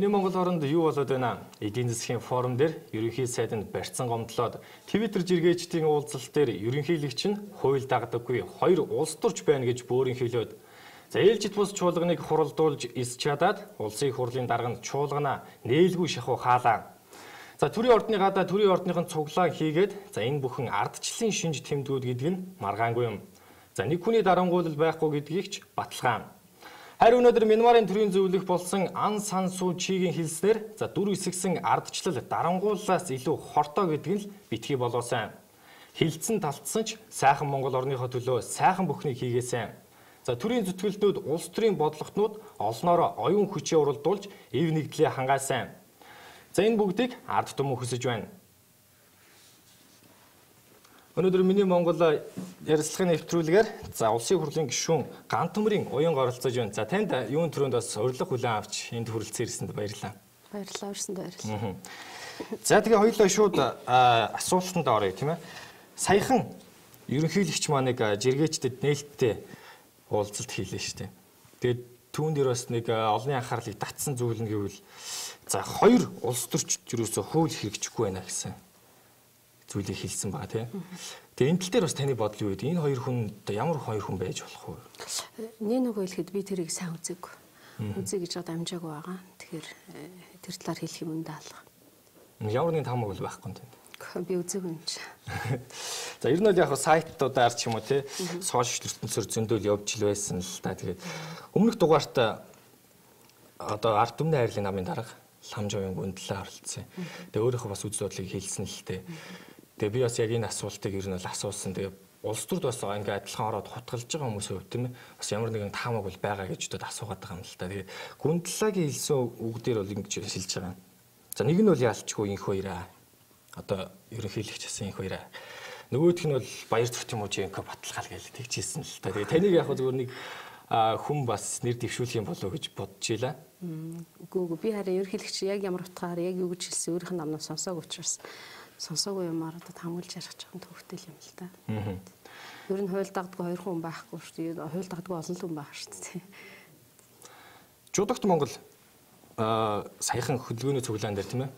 Миний Монгол оронд юу болоод байна? Эдийн засгийн форум дээр ерөнхий сайд нь барьцсан гомдлоод Twitter жиргээчдийн уулзалт дээр ерөнхийлөгч нь хууль дагдаггүй хоёр улс төрч байна гэж бөөрөнхийлөөд за ээлжит бус чуулганыг хуралдуулж эс чадаад улсын хурлын дарга нь чуулганаа нээлгүй шахуу хаалаа. За төрийн ордны гадаа төрийн ордныхон цуглаан хийгээд за энэ бүхэн ардчлалын шинж тэмдгүүд гэдэг нь маргаангүй юм. За нэг хүний дарангуйлал байхгүй гэдгийг ч баталгаа. Харин өнөөдөр Мянмарын төрийн зөвлөх болсон Ан Сан Суу Чигийн хэлснээр за дүр эсгсэн ардчлал дарангууллаас илүү хортой гэдэг нь л битгий болоосай. Хилцэн талтсан ч сайхан Монгол орныхоо төлөө сайхан бүхнийг хийгээсэн. За төрийн зүтгэлтнүүд улс төрийн бодлоготнууд олноороо оюун хүчээ уралдуулж эв нэгдлээ хангаасан. За энэ бүгдийг ард түмэн хүсэж байна. Өнөөдөр миний Монгол ярилцлагын нэвтрүүлгээр за улсын хурлын гишүүн Гантөмрийн уян оролцож байна. За танд юун түрүүнд бас урилга хүлээн авч энд хүрэлцэн ирсэнд баярлалаа. Баярлалаа, урьсанд баярлалаа. За тэгээ хоёулаа шууд асуултанд оръё, тийм ээ. Саяхан ерөнхийлөгч маань нэг жиргээчдэд нээлттэй уулзалт хийлээ шүү дээ. Тэгээд түүн дээр бас нэг олонний анхаарлыг татсан зүйл нь гэвэл за хоёр улс төрчд юусоо хууль хэрэгжихгүй байна гэсэн зүйлийг хэлсэн байгаа тийм. Тэгээ энэ тал дээр бас таны бодол юу вэ? Энэ хоёр хүн одоо ямар хоёр хүн байж болох вэ? Нэг нөгөө хэлэхэд би тэрийг сайн үзээгүй. Үзье гэж одоо амжаагүй байгаа. Тэгэхээр тэр талаар хэлэх юм өндөө алга. Ямар нэгэн таамаг бол байхгүй юм тийм. Би үзээгүй юм чи. За ер нь бол яг сайтуудаар ч юм уу тий сошиал ертөнцөөр зөндөөл явж ил байсан л та. Тэгээд өмнөх дугаарт одоо ард түмний хайрлын намын дарга Ламж оюун гүндлээ оролцсон. Тэгээ өөрийнхөө бас үзэл бодлыг хэлсэн л дээ. Тэгээ би бас яг энэ асуултыг ер нь бол асуусан. Тэгээ улс төрд бас ингээ адилхан ороод хутгалж байгаа хүмүүсийн хувьд тийм ээ бас ямар нэгэн таамаг бол байгаа гэж бодоод асуугаад байгаа юм л та. Тэгээ Гүндлаагийн хэлсэн үг дээр бол ингэж хэлж байгаа юм. За нэг нь бол яалчгүй инх хоёраа. Одоо ерөнхийлөгч гэсэн инх хоёраа. Нөгөөх нь бол Баяр Зүртийн мужийн баталгаал гэж тэгж хэлсэн л та. Тэгээ таныг яг зөвхөн нэг хүн бас нэр дэвшүүлэх юм болов уу гэж бодож илаа. Үгүй би харин ерөнхийлөгч яг ямар утгаар яг юу гэж хэлсэн өөрийнх нь амнаас сонсоог учраас сонсоогүй юмар одоо таамаглаж ярих жоохон төвхтэй юм л та. Ер нь хууль дагдгүй хоёр хүн байхгүй шүү дээ. Хууль дагдгүй олон хүн байх шүү дээ. Жудагт Монгол саяхан хөдөлгөөний цуглаан дээр тийм ээ.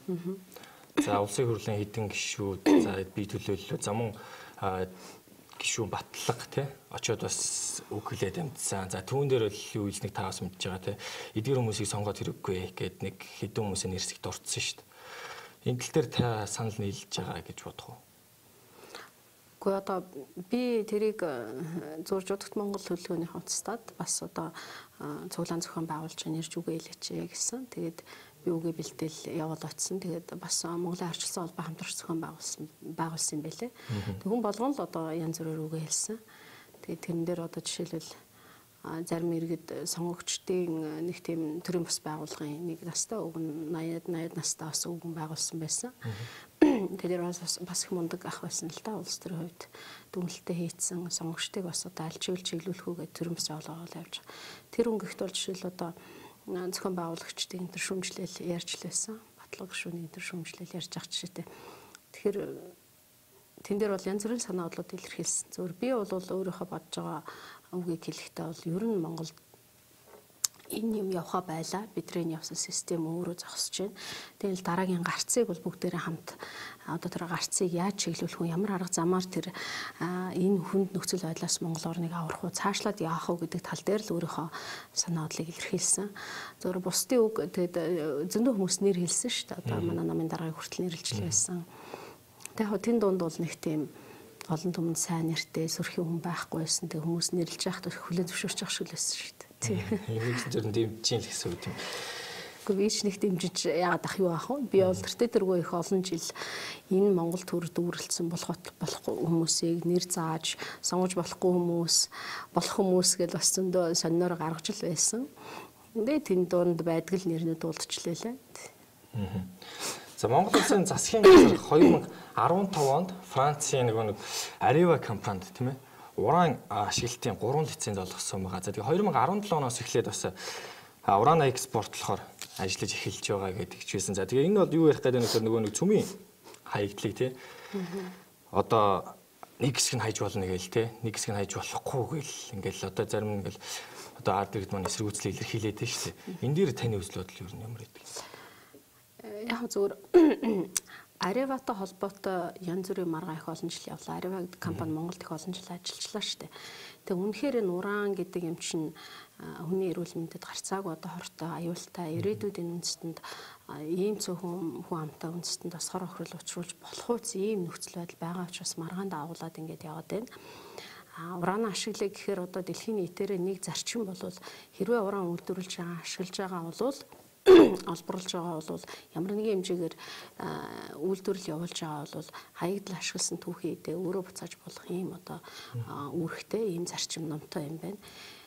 За улсын хурлын хэдэн гишүүд за бие төлөөллөө. За мөн гишүүн батлага тий очоод бас үг хэлээд амтсан. За түүн дээр бол юу хэлснийг та бас мэдж байгаа тий. Эдгээр хүмүүсийг сонгоод хэрэггүй гэд нэг хэдэн хүмүүсийн нэрсэг дурдсан шүү дээ. Энэ тал дээр та санал нийлж байгаа гэж бодох уу? Үгүй одоо би тэрийг зур Жудагт Монгол хөдөлгөөний хувцастад бас одоо цуглаан зохион байгуулж нэрж үгээ хэлээч гэсэн. Тэгээд би үгээ бэлдээл яваад очсон. Тэгээд бас Монголын арчилсан холбоо хамтрагч зохион байгуулсан юм байлээ. Тэг хүн болгон л одоо янз бүрээр үгээ хэлсэн. Тэгээд тэрэн дээр одоо жишээлбэл зарим иргэд сонгогчдын нэг тийм төрийн бус байгууллагын нэг настай уг нь 80 настай бас үгэн байгуулсан байсан. Тэгэхээр бас их мундаг ах байсан л да улс төрийн хувьд дүгнэлтээ хийцэн сонгогчдыг бас одоо аль чиглэл чиглүүлэх үү гэдэг төрийн бус байгууллага явж байгаа. Тэр өнгөгт бол жишээл одоо зохион байгуулагчдын энэ төр шүүмжлэл ярьж л байсан. Баталгаа гишүүний энэ төр шүүмжлэл ярьж байгаа жишээтэй. Тэгэхээр тэн дээр бол янз бүрийн санаа бодлууд илэрхийлсэн. Зөвхөн би бол өөрийнхөө бодож байгаа үгийг хэлэхдээ бол ер нь Монголд энэ юм явхаа байлаа. Бидний явсан систем өөрөө зогсож байна. Тэгэл дараагийн гарцыг бол бүгдээрээ хамт одоо тэр гарцыг яаж чиглүүлэх вэ? Ямар арга замаар тэр энэ хүнд нөхцөл байдлаас Монгол орныг аврах уу, цаашлаад яах уу гэдэг тал дээр л өөрийнхөө санаа бодлыг илэрхийлсэн. Зөвхөн бусдын үг тэгээд зөндөө хүмүүс нэр хэлсэн шүү дээ. Одоо манай намын даргаыг хүртэл нэрлж л байсан. Тэг яг тэн дунд бол нэг тийм олон түмэнд сайн нэртэй сөрхий хүн байхгүй байсан. Тэг хүмүүс нэрлж яхад хүлээн зөвшөөрч явах шиг л байсан шүү дээ. Тийм. Юм дэмжиж л гэсэн үг юм. Үгүй би ч нэг дэмжиж яагаад ах юу аах вэ? Би бол тэртээ тэргүй их олон жил энэ Монгол төр дүүрэлдсэн болохгүй хүмүүсийг нэр зааж сонгож болохгүй хүмүүс болох хүмүүс гэж бас зөндөө сониноор гаргаж л байсан. Тэгээ тэн дунд байдаг л нэрнүүд уулзчлээ лээ. За Монгол улсын засгийн газар 2015 онд Францын нэг Areva компанид тийм ээ уран ашиглалтын 3 лиценз олгосон байгаа. За тэгээ 2017 оноос эхлээд бас уран экспортлохоор ажиллаж эхэлж байгаа гэдэг ч байсан. За тэгээ энэ бол юу ярих гэдэг нь гэхээр нөгөө нэг цөмийн хаягдлыг тий. Одоо нэг хэсэг нь хайж болно гээл тий. Нэг хэсэг нь хайж болохгүй гээл ингээл одоо зарим ингээл одоо ард иргэд маань эсэргүүцлээ илэрхийлээд байна шүү дээ. Энэ дээр таны үзэл бодол юу юм ямар гэдэг вэ? Яг зөвөр Ареватай холбоотой янз бүрийн маргаан их олон жил явлаа. Арева гэдэг компани Монголд их олон жил ажиллажлаа шүү дээ. Тэгээ үнэхээр энэ уран гэдэг юм чинь хүний эрүүл мэндэд гарцаагүй одоо хортой, аюултай, ирээдүйд энэ үндэстэнд ийм цөөхөн хүн амтай үндэстэнд бас хор хохирол учруулж болох үс ийм нөхцөл байдал байгаа учраас маргаанд агуулад ингээд яваад байна. Уран ашиглая гэхээр одоо дэлхийн нийтээрээ нэг зарчим бол хэрвээ уран үйлдвэрлэж байгаа, ашиглаж байгаа бол олборлож байгаа бол ямар нэгэн хэмжээгээр үйлдвэрлэл явуулж байгаа бол хаягдл ашигласан түүхий эдээ өөрөө буцааж болох ийм одоо үүрэгтэй ийм зарчим номтой юм байна.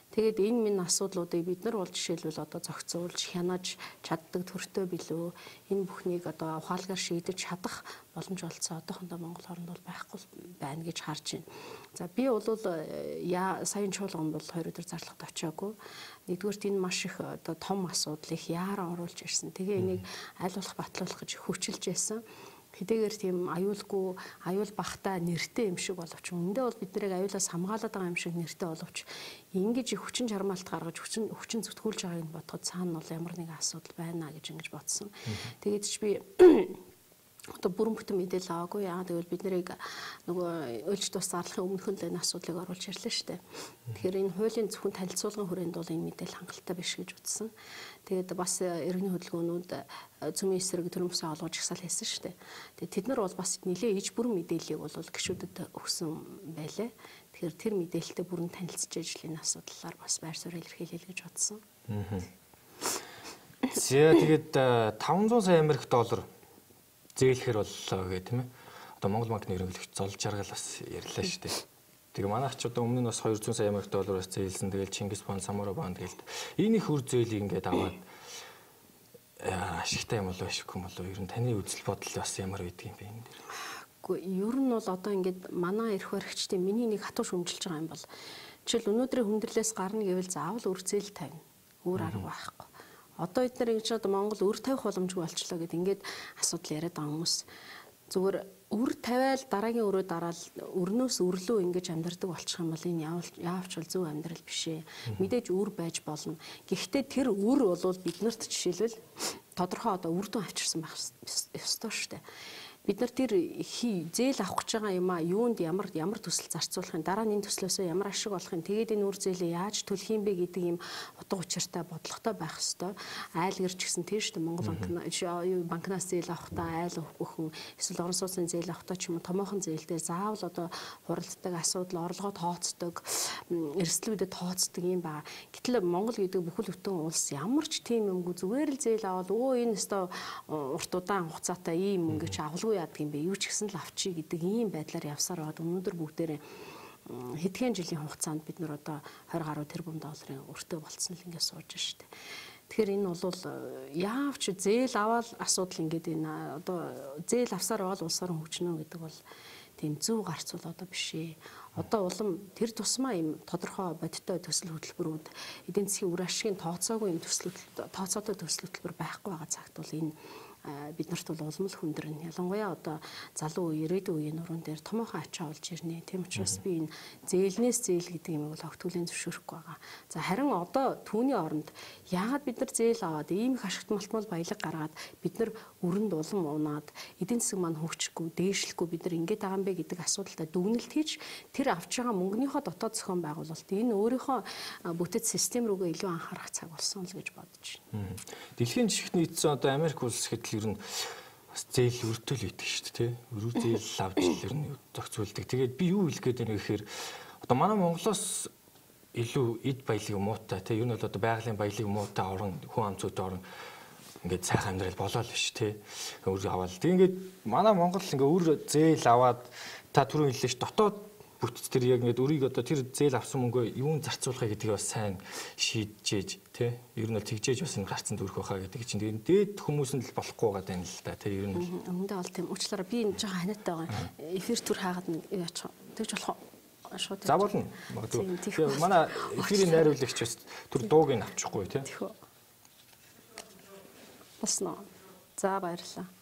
Тэгээд энэ минь асуудлуудыг бид нар бол жишээлбэл одоо зохицуулж, хянаж чаддаг төртөө билүү, энэ бүхнийг одоо ухаалгаар шийдэж чадах боломж олцсон одоохондоо Монгол оронд бол байхгүй байна гэж харж байна. За би бол саяын чуулган бол 2 өдөр зарлагт очиагүй. Нэгдүгээрт энэ маш их одоо том асуудал их яаран оруулж ирсэн. Тэгээ энийг аль болох батлуулах гэж хүчилж байсан. Хэдийгээр тийм аюулгүй, аюул багтай нэртэй юм шиг боловч үүндээ бол бид нарыг аюулаас хамгаалаад байгаа юм шиг нэртэй боловч ингэж их хүчин чармаалт гаргаж хүчин зүтгүүлж байгааг нь бодоход цаана бол ямар нэгэн асуудал байна гэж ингэж бодсон. Тэгээд ч би одоо бүрэн бүтэн мэдээлэл аваагүй. Яагаад гэвэл бид нарыг нөгөө өлж тус зарлахын өмнөхөн л энэ асуудлыг оруулж ирлээ шүү дээ. Тэгэхээр энэ хуулийн зөвхөн танилцуулгын хүрээнд бол энэ мэдээлэл хангалттай биш гэж үзсэн. Тэгээд бас иргэний хөдөлгөөнүүд цөмийн эсрэг төрийн бүсээ олгож жагсаал хийсэн шүү дээ. Тэгээд тэд нар бол бас нэлээ иж бүрэн мэдээллийг бол гишүүдэд өгсөн байлээ. Тэгэхээр тэр мэдээлэлтэй бүрэн танилцж ижил энэ асуудлаар бас байр суурь илэрхийлээ гэж бодсон. За тэгээд 500 сая Америк доллар зээлэхэр боллоо гэх тийм ээ. Одоо Монгол банкны ерөнхийлөгч Зол Жаргал бас ярьлаа шүү дээ. Тэгээ манайх ч одоо өмнө нь бас 200 сая Америк доллараас зээлсэн. Тэгэл Чингис банд, Самура банд гэлд. Энэ их үр зээлийг ингээд аваад ашигтай юм болов ашиггүй юм болов? Ер нь таны үзэл бодол бас ямар байдаг юм бэ энэ дээр? Үгүй ер нь бол одоо ингээд манай эрх баригчдын миний нэг хатуу шүмжилж байгаа юм бол жишээл өнөөдрийн хүндрэлээс гарна гэвэл заавал үр зээл тавина. Өөр арга байхгүй. Одоо эдгээр ингэж одоо Монгол үр тавих боломжгүй болчлоо гэд ингээд асуудал яриад байгаа хүмүүс зүгээр үр тавиал дараагийн өрөө дараал өрнөөс өрлөө ингэж амьдардаг болчих юм бол энэ яавч бол зөв амьдрал биш ээ. Мэдээж үр байж болно. Гэхдээ тэр үр бол биднэрт жишээлбэл тодорхой одоо үр дүн авчирсан байх ёстой шүү дээ. Бид нар тэр зээл авах гэж байгаа юм а юунд ямар ямар төсөл зарцуулах юм, дараа нь энэ төслөөсөө ямар ашиг олох юм, тэгээд энэ үр зээлээ яаж төлөх юм бэ гэдэг юм утга учиртай бодлоготой байх ёстой. Айл гэрч гэсэн тийм шүү дээ. Монгол банкнаас зээл авахдаа айл бүхэн эсвэл орон сууцны зээл авахдаа ч юм уу томоохон зээл дээр заавал одоо хуралддаг асуудал, орлогоо тооцдог, эрсдлүүдэд тооцдог юм байна. Гэтэл Монгол гэдэг бүхэл бүтэн улс ямар ч тийм юмгүй зүгээр л зээл аваад өө энэ өстой урт удаан хугацаатай ийм мөнгө чи авалгүй яадаг юм бэ? Юу ч гэсэн л авчий гэдэг ийм байдлаар явсаар байгаад өнөөдөр бүгдээрээ хэдхэн жилийн хугацаанд бид нар одоо 20 гаруй тэрбум долларын өртөө болцсон л ингээд сууж штэ. Тэгэхээр энэ бол яавч зээл аваад асуудал ингээд энэ одоо зээл авсаар байгаад улс орон хөгжнө гэдэг бол тийм зөв гарцуул одоо биш ээ. Одоо улам тэр тусмаа ийм тодорхой бодиттой төсөл хөтөлбөрүүд эдийн засгийн үр ашигын тооцоогүй юм төсөл тооцоотой төсөл хөтөлбөр байхгүй байгаа цагт бол энэ бид нарт бол улам л хүндрэн. Ялангуяа одоо залуу үе, ирээдүйн үеийн нуруунд дээр томоохон ачаа болж ирнэ. Тийм учраас би энэ зээлнээс зээл гэдэг юм бол огт хүлээн зөвшөөрөхгүй байгаа. За харин одоо түүний оронд яагаад бид нар зээл аваад ийм их ашигт малтмал баялаг гаргаад бид нар өрөнд улам унаад эдийн засаг маань хөгжихгүй, дээшлэхгүй бид нар ингэж байгаа юм бэ гэдэг асуудалтай дүгнэлт хийж тэр авч байгаа мөнгөнийхөө дотоод зохион байгуулалт энэ өөрийнхөө бүтэц систем рүүгээ илүү анхаарах цаг болсон л гэж бодож байна. Дэлхийн жишгт нийцсэн одоо Америк улс гэтэл ер нь бас зээл өртөл өгдөг шүү дээ, тий. Өрөө зээл авч ер нь зохицуулдаг. Тэгээд би юу хэлэх гээд байна вэ гэхээр одоо манай Монголоос илүү эд баялаг муутай, тий. Ер нь бол одоо байгалийн баялаг муутай орон, хүн ам зүйтэй орон ингээд сайхан амьдрал болоо л биш, тий. Өр аваад. Тэг ингээд манай Монгол ингээд өр зээл аваад та түрүүн хэллээ ш дотоод бүтц тэр яг ингээд өрийг одоо тэр зээл авсан мөнгөө юун зарцуулахыг гэдгийг бас сайн шийджээж тий. Ер нь бол тэгжээж бас энэ гарцсан дүүрэх байхаа гэдэг чинь тэгээд дээд хүмүүс нь л болохгүй байгаа даа л да тий. Ер нь өмнөдөө бол тийм уучлаарай би энэ жоохон ханиатай байгаа. Эфир төр хаагаад нэг юу яачих. Тэгж болох уу? Шууд. За болно. Магадгүй. Манай эфирийн найруулагч бас түр дууг нь авчихгүй тий. Тэхүү. Болсноо. За баярлалаа.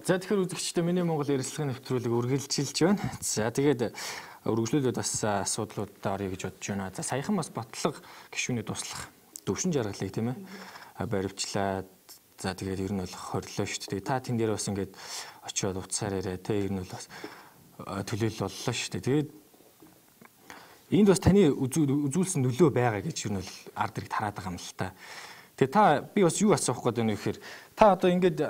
За тэгэхээр үзэгчдээ Миний Монгол ярилцлагын нэвтрүүлэг үргэлжилж байна. За тэгээд үргэлжлүүлээд бас асуудлуудад оръё гэж бодож байна. За саяхан бас Батлага гишүүний туслах Төвшин Жаргалыг тийм баривчлаа. За тэгээд ер нь бол хорлоо шүү дээ. Та тэн дээр бас ингээд очиод уцаар яриа те ер нь бол бас төлөөлөл боллоо шүү дээ. Тэгээд энд бас таны үзүүлсэн нөлөө байгаа гэж ер нь бол ард иргэд хараад байгаа юм л та. Тэгээ та би бас юу асуух гээд байна вэ гэхээр та одоо ингээд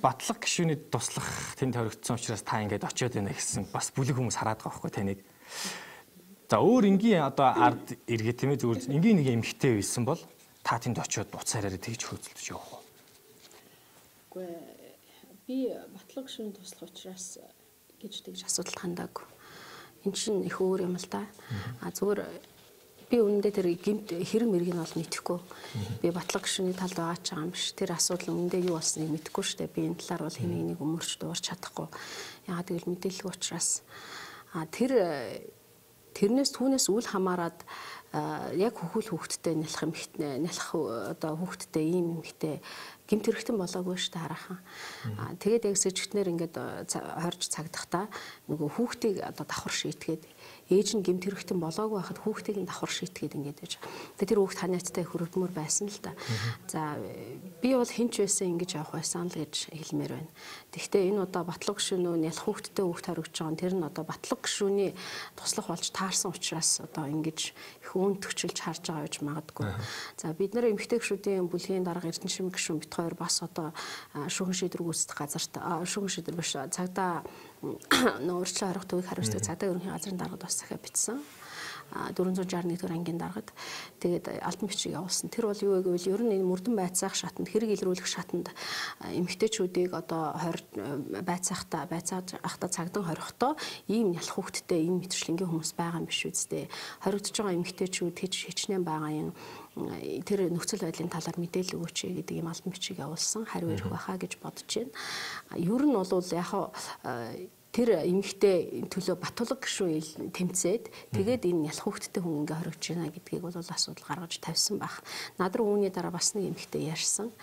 Батлага гишүүний туслах тэнд хоригдсон учраас та ингээд очиод байна гэсэн бас бүлэг хүмүүс хараад байгаа байхгүй таныг. За өөр энгийн одоо ард иргэд тийм зүгээр энгийн нэг эмэгтэй байсан бол та тэнд очиод уцаар яриа тэгж хөөцөлдөж явах уу? Үгүй би Батлага гишүүний туслах учраас гэж тэгж асуудал хандаагүй. Энд чинь их өөр юм л да. А зүгээр би үнэндээ тэр гэмт хэрэг мэргийг нь бол мэдэхгүй. Би Батлага гишүүний талд байгаа ч юм биш. Тэр асуудал үнэндээ юу болсныг мэдэхгүй шүү дээ. Би энэ талаар бол хэмээн нэг өмөрч дуурч чадахгүй. Яагаад гэвэл мэдээлэл учраас. А тэрнээс түүнээс үл хамааран яг хөхөл хүүхэдтэй нялх эмэгтэй нялх одоо хүүхэдтэй ийм эмэгтэй гэмт хэрэгтэн болоогүй шүү дээ хараахан. Тэгээд яг сэжигтнэр ингээд хорж цагдахдаа нөгөө хүүхдийг одоо давхар шийтгээд ээж нь гэмт хэрэгтэн болоогүй байхад хүүхдийг нь давхар шийтгээд ингээд байж. Тэгээд тэр хүүхд ханиадтай хөрөвдмөр байсан л да. За би бол хинч байсан ингэж явах байсан л гэж хэлмээр байна. Тэгэхдээ энэ удаа Батлага гишүүнөө нялх хүүхдтэй хүүхд хоригдож байгаа нь тэр нь одоо Батлага гишүүний туслах болж таарсан учраас одоо ингэж их үн төвчилж харж байгаа гэж магадгүй. За бид нар эмэгтэй гишүүдийн бүлгийн дарга Эрдэнэшим гишүүн бит хоёр бас одоо шүүхэн шийдвэр гүйцэтгэх газарт шүүхэн шийдвэр биш цагдаа нөө урьдчилан хорих төвийг хариуцдаг цагдаа ерөнхий газрын даргад бас захиа бичсэн. 461 дэх ангийн даргад тэгээд албан бичиг явуулсан. Тэр бол юу вэ гэвэл ер нь энэ мөрдөн байцаах шатанд хэрэг илрүүлэх шатанд эмэгтэйчүүдийг одоо байцаахта байцаахта цагдан хорихдоо ийм нялх хүүхэдтэй ийм мэтчлэнгийн хүмүүс байгаа юм биш үсттэй. Хоригдож байгаа эмэгтэйчүүд хичнээн байгаа юм тэр нөхцөл байдлын талаар мэдээлэл өгөөч гэдэг ийм албан бичиг явуулсан. Хариу ирэх байхаа гэж бодож байна. Ер нь бол яг тэр эмэгтэй төлөө Батулга гишүүн тэмцээд тэгээд энэ нялх хүүхэдтэй хүн ингээ хоригдож байна гэдгийг бол асуудал гаргаж тавьсан байх. Над руу үүний дараа бас нэг эмэгтэй ярьсан.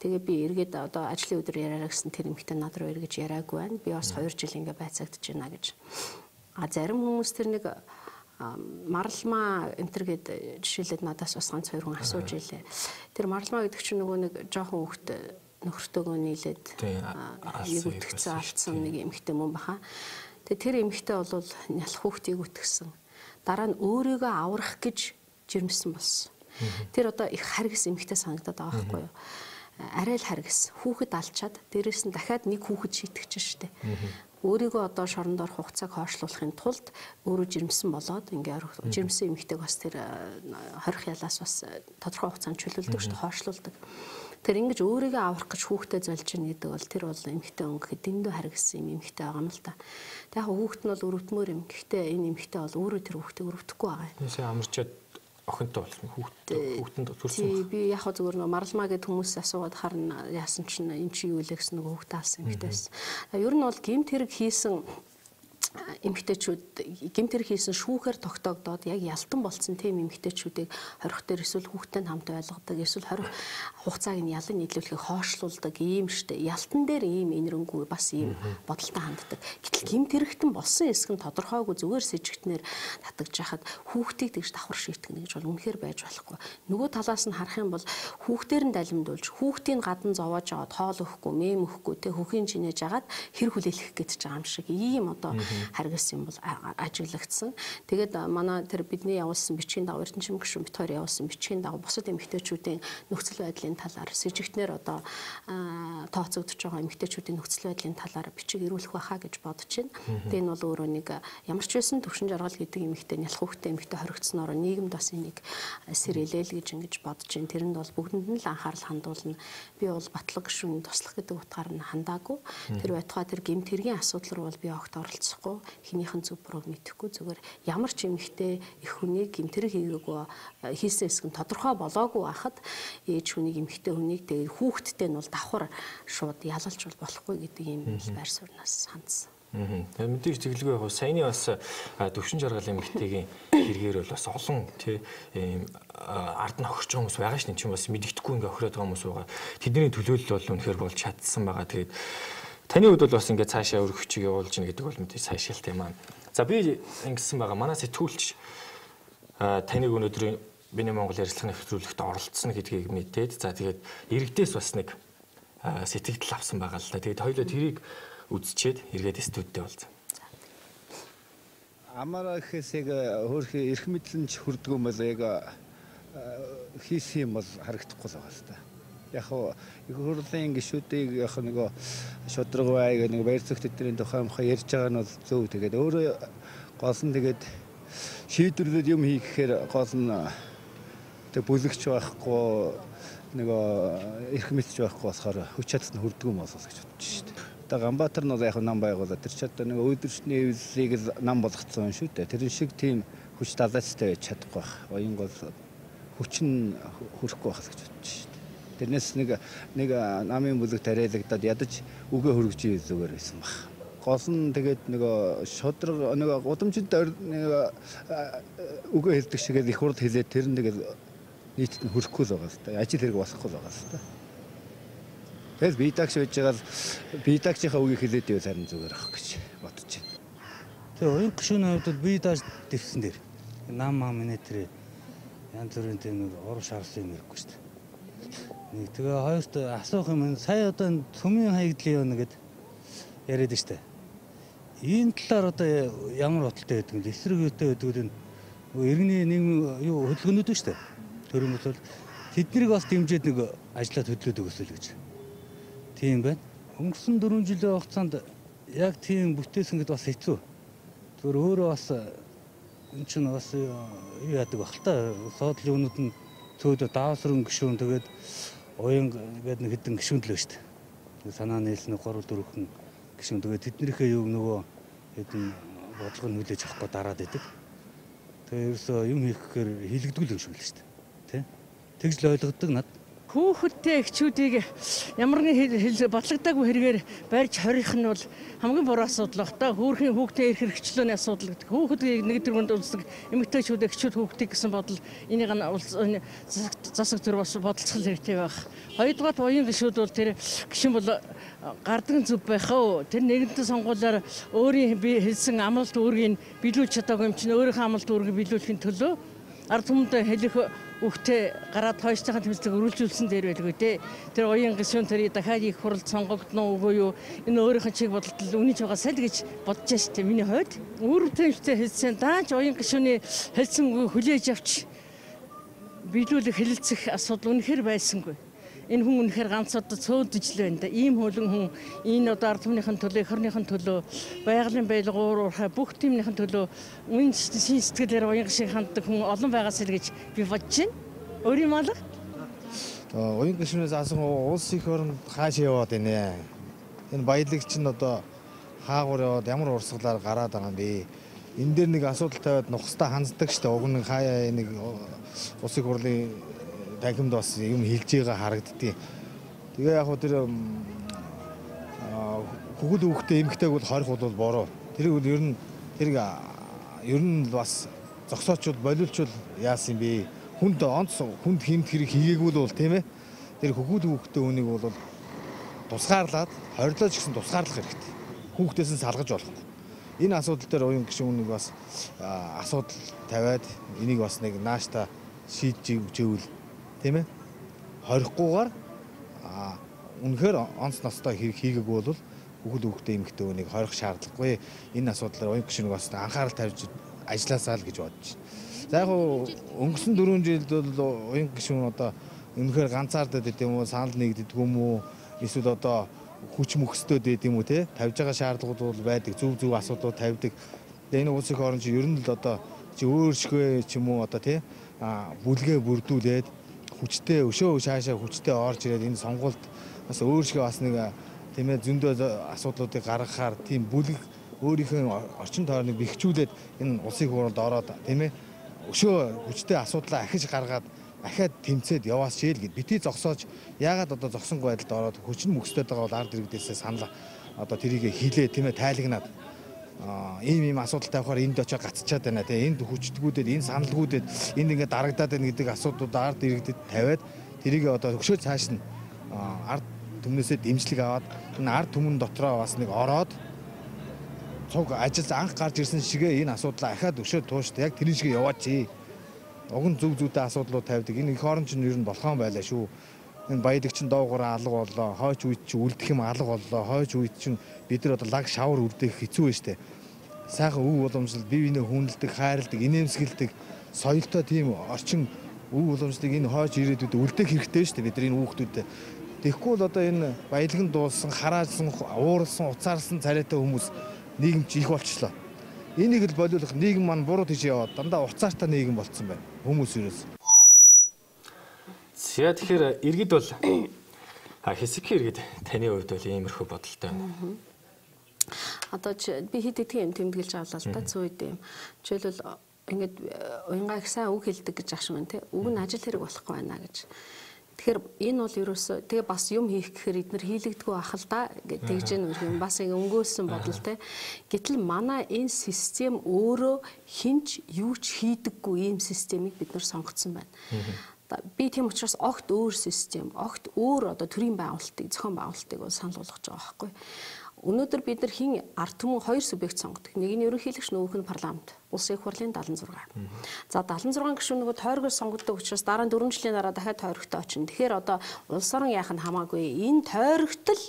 Тэгээ би эргээд одоо ажлын өдөр яриараа гэсэн тэр эмэгтэй над руу эргэж яриаггүй байна. Би бас 2 жил ингээ байцаагдаж байна гэж. А зарим хүмүүс тэр нэг маралмаа энтер гээд жишээлээд надаас бас ганц хоёр хүн асууж илээ. Тэр маралмаа гэдэг чинь нөгөө нэг жоохон хүүхэд нөхөртөөгөө нийлээд нэг үтгцэн алдсан нэг эмэгтэй мөн баха. Тэгээ тэр эмэгтэй бол нялх хүүхдийг үтгсэн. Дараа нь өөрийгөө аврах гэж жирэмсэн болсон. Тэр одоо их харгас эмэгтэй санагдаад байгаа байхгүй юу? Арай л харгас. Хүүхэд алчаад дээрээс нь дахиад нэг хүүхэд шийтгэж штэ. Өөрийгөө одоо шоронд орох хугацааг хойшлуулахын тулд өөрөө жирэмсэн болоод ингээ жирэмсэн эмэгтэйг бас тэр хорих ялаас бас тодорхой хугацаанд чөлөөлдөг шүү дээ, хойшлуулдаг. Тэр ингэж өөрийгөө аврах гэж хүүхдээ зольж гин гэдэг бол тэр бол эмэгтэй өнгө дэндүү харгасан юм эмэгтэй байгаа юм л та. Тэг яг хүүхэд нь бол өрөвдмөр юм. Гэхдээ энэ эмэгтэй бол өөрөө тэр хүүхдээ өрөвдөхгүй байгаа юм. Нээсээ амарчаад охинтой болсон хүүхдэнд төрсөн. Тий, би яг зүгээр нөө маралмаа гэд хүмүүс асуугаад харна яасан чинь эн чи юу лээ гэсэн нөгөө хүүхдээ алсан эмэгтэй байсан. Ер нь бол гэмт хэрэг хийсэн эмэгтэйчүүд гэмт хэрэг хийсэн шүүхээр тогтоогдоод яг ялтан болцсон тийм эмэгтэйчүүдийг хорих дээр эсвэл хүүхдтэй хамт ойлгодог эсвэл хорих хугацааг нь ялан нийлүүлэхийг хойшлуулдаг ийм штэ. Ялтан дээр ийм инэрэнгүй бас ийм бодолтой ханддаг. Гэтэл гэмт хэрэгтэн болсон хэсэг нь тодорхойгүй зүгээр сэжигтнэр татагж яхад хүүхдийг тэгж давхар шийтгэнэ гэж бол үнэхээр байж болохгүй. Нөгөө талаас нь харах юм бол хүүхдээр нь далимдуулж хүүхдийг гадна зовоож аваад хоол өгөхгүй, мэм өгөхгүй тэ хөхийн чинээж агаад хэр хүлээлгэх гэж байгаа юм шиг ийм одоо харгас юм бол ажиглагдсан. Тэгээд манай тэр бидний явуулсан бичгийн дагуу Эрдэнэшим гишүүн бит хоёр явуулсан бичгийн дагуу бусад эмэгтэйчүүдийн нөхцөл байдлын талаар сэжигтнэр одоо тооцогдож байгаа эмэгтэйчүүдийн нөхцөл байдлын талаар бичиг ирүүлэх байхаа гэж бодож байна. Тэгээд энэ бол өөрөө нэг ямар ч байсан Төвшин Жаргал гэдэг эмэгтэй нялх хүүхдтэй эмэгтэй хоригдсоноор нийгэмд бас энийг сэрэлээл гэж ингэж бодож байна. Тэрэнд бол бүгдэнд нь л анхаарал хандуулна. Би бол Батлага гишүүний туслах гэдэг утгаар нь хандаагүй. Тэр байтугай тэр гэмт хэргийн асуудал руу бол би огт оролцохгүй. Хинийхэн зөв бурууг мэдэхгүй зүгээр ямар ч эмэгтэй эх хүнийг гэмт хэрэг хийгээгүй хийсэн хэсэг нь тодорхой болоогүй байхад ээж хүнийг эмэгтэй хүнийг тэгээд хүүхэдтэй нь бол давхар шууд ялалж бол болохгүй гэдэг ийм байр сууриас хандсан. Тэгээд мэдээж тэглэгүй яг саяны бас Төвшин Жаргал эмэгтэйгийн хэрэгээр бол бас олон тий ийм ард нь хохирч байгаа хүмүүс байгаа шин чинь бас мэддэхгүй ингээ хохироод байгаа хүмүүс байгаа. Тэдний төлөөлөл бол үнэхээр болж чадсан байгаа. Тэгээд Таны хувьд бол бас ингээд цаашаа өргөх хүчийг явуулж гин гэдэг бол мэдээж сайшаалтай юм аа. За би ингэсэн байгаа. Манай сэтгүүлч таныг өнөөдөр Миний Монгол ярилцлагын нэвтрүүлэгт оролцсон гэдгийг мэдээд за тэгээд иргэдээс бас нэг сэтгэгдэл авсан байгаа л да. Тэгээд хоёулаа тэрийг үзчихэд эргээд студидтэй болцсон. Амаараа гэхээс яг хөөрхи эрх мэдэл нь ч хүрдгүү юм бол яг хийсэн юм бол харагдахгүй л байгаа л та. Яг хуу их хурлын гишүүдийг яг нөгөө шудраг бай нэг баяр зүгт эдний тухай мхаа ярьж байгаа нь бол зөв. Тэгээд өөрөө гол нь тэгээд шийдвэрлэл юм хийхээр гол нь тэг бүлэгч байхгүй нөгөө эрх мэдч байхгүй болохоор хүч чадал нь хүрдгүү юм болов гэж бодож шүү дээ. Одоо Ганбаатар нь бол яг нам байгуулаад тэр ч одоо нэг өдөрчний эвлэлийг л нам болгоцсон шүү дээ. Тэр шиг тийм хүч далайцтай байж чадахгүй байх. Оюун гол хүч нь хүрэхгүй байх гэж бодож шүү дээ. Тэрнээс нэг намын бүлэг тариалагдаад ядаж үгээ хөргөж ивэл зүгээр байсан баг. Гол нь тэгээд нөгөө шудраг нөгөө гудамжинд нэг үгээ хэлдэг шигээр их хурл хэлээд тэр нэг нийтэд нь хүрэхгүй л байгаа л та. Ажил хэрэг болохгүй л байгаа л та. Тэгэл бие даагч байж байгаа л бие даагчийнхаа үгийг хэлээд ивэл харин зүгээр ах гэж бодож байна. Тэгээ уян гишүүний хувьд бол бие дааж дэвсэн дээр нам ам энэ тэр янз бүрийн тийм нэг урам шаарсан юм хэрэггүй шүү дээ. Нэг тэгээ хоёрт асуух юм сая одоо энэ цөмийн хаягдлын юм нэгэд яриад шүү дээ. Энэ талаар одоо ямар бодолтой байдаг юм бэ? Эсрэг юутай байдаг вэ? Иргэний нийгмийн юу хөдөлгөөнүүд шүү дээ. Төрийн бол тэднийг бас дэмжиж нэг ажиллаад хөдлөөд өгсөл гэж. Тийм байна. Өнгөрсөн 4 жилийн хугацаанд яг тийм бүтээсэн гэд бас хэцүү. Зүгээр өөрөө бас энэ чинь бас юу яадаг баг л та. Соодлын юмнууд нь цөөдөө даавсрын гишүүн тэгээд уян гэдэг нэг хэдэн гишүүн л байна шүү дээ. Санаа нийлсэн 3 4 хүн гишүүн тэгээд тэднийхээ юг нөгөө хэдэн бодлого нь хүлээж авахгүй дараад идэг. Тэгээд ерөөсөө юм хийх гэхээр хийлэгдгүй л юм шиг л шүү дээ. Тэ? Тэгж л ойлгодог над. Хүүхэдтэй эхчүүдийг ямар нэгэн бодлогдаагүй хэрэгээр барьж хорих нь бол хамгийн буруу асуудал баг та. Хүүхэн хүүхдээ эрх хэрэгчлөөний асуудал гэдэг. Хүүхэдийг нэг дөрвөнд үлсдэг эмэгтэйчүүд эхчүүд хүүхдийг гэсэн бодол энийг нь засаг төр бас бодолцох хэрэгтэй байх. Хоёрдугаар уян гишүүд бол тэр гишүүн бол гардаг зүв байх оо. Тэр нэгэнтэн сонгуулиар өөрийн би хэлсэн амлалт үүргийг биелүүлж чадаагүй юм чинь өөрийнхөө амлалт үүргийг биелүүлэхийн төлөө ард түмэндээ хэлэх үгтэй гараад хойштойхон тэмцэлэг өрүүлжүүлсэн дээр байлгүй дээ. Тэр уян гишүүн тэрийг дахиад их хуралд сонгогдно үгүй юу? Энэ өөрийнх нь чиг бодолд үнэж байгаа сал гэж бодож штэ миний хувьд. Үр бүтээмжтэй хэлсэн даанч уян гишүүний хэлсэн үгийг хүлээж авч биелүүлэх хэлэлцэх асуудал үнэхээр байсангүй. Энэ хүн үнэхээр ганц одоо цөөдөж л байна да. Ийм хөлөн хүн энэ одоо ард түмнийхэн төлөө, эх орныхын төлөө, байгалийн баялаг уур уурхай бүх тиймнийхэн төлөө үн шин сэтгэлээр уян гишүүн ханддаг хүн олон байгаасай л гэж би бодож байна. Өөрийн малга. Уян гишүүнээс асан улс их оронд хаашаа яваад байна. Энэ баялаг чинь одоо хаагур яваад ямар урсгалаар гараад байгаа юм бэ? Энэ дээр нэг асуудал тавиад нухастаа ханддаг штэ. Уг нь хаяа нэг улс их хурлын танхимд бас юм хэлж байгаа харагддгийг. Тэгээ яг хөө тэр хөгөл хүүхдээ эмэгтэйг бол хорих бол буруу. Тэрийг бол ер нь тэрийг ер нь бас зогсоочвол болиулчвал яасан юм бэ? Хүнд онц хүнд хэмт хэрэг хийгээгүй л бол тийм ээ. Тэр хөгөл хүүхдээ үнийг бол тусгаарлаад хорлооч гэсэн тусгаарлах хэрэгтэй. Хүүхдээс нь салгаж болохгүй. Энэ асуудал дээр уян гишүүн үнийг бас асуудал тавиад энийг бас нэг наашта шийдэж өгчөөл тийм ээ. Хорихгүйгээр үнэхээр онц ностой хэрэг хийгээгүй бол хөгөл хүүхдээ эмэгтэй үнийг хорих шаардлагагүй. Энэ асуудлаар уян гишүүнийг бас анхаарал тавьж ажилласаа л гэж бодож байна. За яг өнгөрсөн 4 жилд бол уян гишүүн одоо үнэхээр ганцаардаад байд юм уу, санал нэгддэг юм уу, эсвэл одоо хүч мөхсдөд байд юм уу те. Тавьж байгаа шаардлагууд бол байдаг, зөв зөв асуудлууд тавьдаг. Тэгээ энэ улс их орон чи ер нь л одоо чи өөршгөө ч юм уу одоо те бүлгээ бүрдүүлээд хүчтэй өшөө шаашаа хүчтэй орж ирээд энэ сонгуульд бас өөршгөө бас нэг тийм ээ зөндөө асуудлуудыг гаргахаар тийм бүлэг өөрийнхөө орчин тойрныг бэхжүүлээд энэ улсын хурлд ороод тийм ээ өшөө хүчтэй асуудлаа ахиж гаргаад ахиад тэмцээд яваас шээл гэд бити зогсоож яагаад одоо зогсонгүй байдалд ороод хүчин мөхсдөд байгаа бол ард иргэдээсээ санал одоо тэрийг хилээ тийм ээ тайлагнаад ийм ийм асуудал тавихаар энд очиж гацчаад байна тийм энд хүчдгүүдэд энэ саналгүйдэд энд ингээд дарагдаад байна гэдэг асуудлууд ард иргэдэд тавиад тэрийг одоо өшөө цааш нь ард түмнээсээ дэмжлэг аваад энэ ард түмэн дотроо бас нэг ороод цуг ажил анх гарч ирсэн шигээ энэ асуудлаа ахаад өшөө тууштай яг тэрэн шигээ яваач. Уг нь зүг зүйтэй асуудлууд тавьдаг. Энэ их орон чинь ер нь болохон байлаа шүү. Энэ баядаг чинь доогоор алга боллоо. Хойч үед чинь үлдэх юм алга боллоо. Хойч үед чинь бид нар одоо лаг шавар үрдэх хэцүү байж тээ. Сайхан өв уламжлал бие биенээ хүндэлдэг, хайрладаг, инээмсэгэлдэг соёлтой тийм орчин өв уламжлалыг энэ хойч ирээдүйд үлдэх хэрэгтэй шүү дээ. Бид нар энэ хүүхдүүдэд. Тэгэхгүй бол одоо энэ баялаг нь дуусан, хараажсан, ууралсан, уцаарсан царайтай хүмүүс нийгэм чи их болчлоо. Энийг л болиулах нийгэм маань буруу тийш яваад дандаа уцаартай нийгэм болцсон байна. Хүмүүс ерөөс. За тэгэхээр иргэд бол хэсэгхэн иргэд таны хувьд бол иймэрхүү бодолтой байна. Одоо би хэд хэдэн юм тэмдэглэж авлаа л да зүйд юм. Жишээлбэл ингээд уянгаа их сайн үг хэлдэг гэж ах шиг байна те. Үг нь ажил хэрэг болохгүй байна гэж. Тэгэхээр энэ бол ерөөсөө тэгээ бас юм хийх гэхээр эднэр хийлэгдэггүй ах л да гэж тэгж гэн юм бас ингэ өнгөөсөн бодол те. Гэтэл манай энэ систем өөрөө хинч юу ч хийдэггүй ийм системийг бид нар сонгоцсон байна. Би тийм учраас огт өөр систем, огт өөр одоо төрийн байгуулалтыг, зохион байгуулалтыг бол санал болгож байгаа байхгүй. Өнөөдөр бид нар хин ард түмэн хоёр субъект сонгодог. Нэг нь ерөнхийлөгч, нөгөөх нь парламент. Улсын их хурлын 76. За 76 гишүүн нөгөө тойргоор сонгогддог учраас дараа нь 4 жилийн дараа дахиад тойрогтой очино. Тэгэхээр одоо улс орон яах нь хамаагүй. Энэ тойрогтол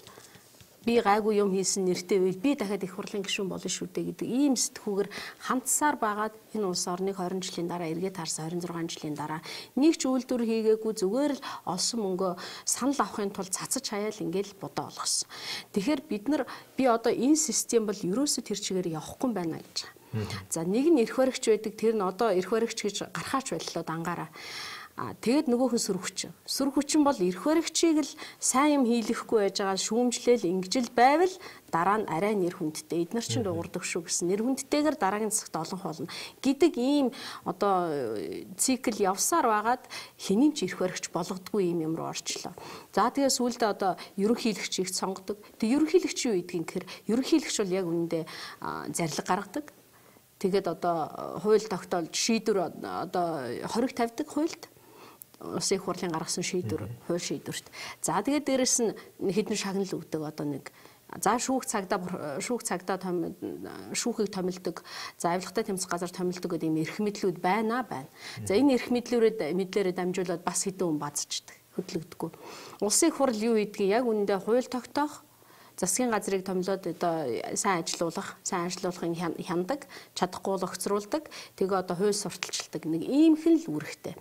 би гайгүй юм хийсэн нэртэй байвал би дахиад их хурлын гишүүн болно шүү дээ гэдэг ийм сэтгүүгээр хандсаар байгаад энэ улс орныг 20 жилийн дараа эргээд харсан 26 жилийн дараа нэг ч үйлдвэр хийгээгүй зүгээр л олсон мөнгөө санал авахын тулд цацаж хаяал ингээл бодоо олгосон. Тэгэхээр бид нар би одоо энэ систем бол ерөөсөө тэр чигээр явахгүй байна гэж. За нэг нь эрх баригч байдаг, тэр нь одоо эрх баригч гэж гарахаач боллоо дангаараа. Тэгээд нөгөөх нь сүр хүчин. Сүр хүчин бол эрх баригчийг л сайн юм хийлэхгүй байж байгаа шүүмжлээл ингэж л байвал дараа нь арай нэр хүндтэй эднэр чинь дуурдаг шүү гэсэн нэр хүндтэйгээр дараагийн засагт олонх болно гэдэг ийм одоо цикл явсаар байгаад хэний ч эрх баригч болгодгүй ийм юм руу орчлоо. За тэгээ сүүлдээ одоо ерөнхийлөгчийг сонгодог. Тэгээ ерөнхийлөгч юу гэдгийг гэхээр ерөнхийлөгч бол яг үнэндээ зарлиг гаргадаг. Тэгээд одоо хууль тогтоолж шийдвэр одоо хориг тавьдаг хуульд Улсын их хурлын гаргасан шийдвэр, хууль шийдвэрт. За тэгээд дээрэс нь хэдэн шагнал өгдөг одоо нэг. За шүүх цагдаа шүүхийг томилдог, за авилгатай тэмцэх газар томилдог гэдэг ийм эрх мэдлүүд байна байна. За энэ эрх мэдлээрээ дамжуулаад бас хэдэн хүн базчдаг, хөдлөгдөггүй. Улсын их хурл юу гэдгийг яг үнэндээ хууль тогтоох, засгийн газрыг томилоод одоо сайн ажилуулах, сайн ажилуулахын хяндаг, чадахгүй бол огцруулдаг, тэгээ одоо хууль сурталчилдаг нэг иймхэн л үүрэгтэй.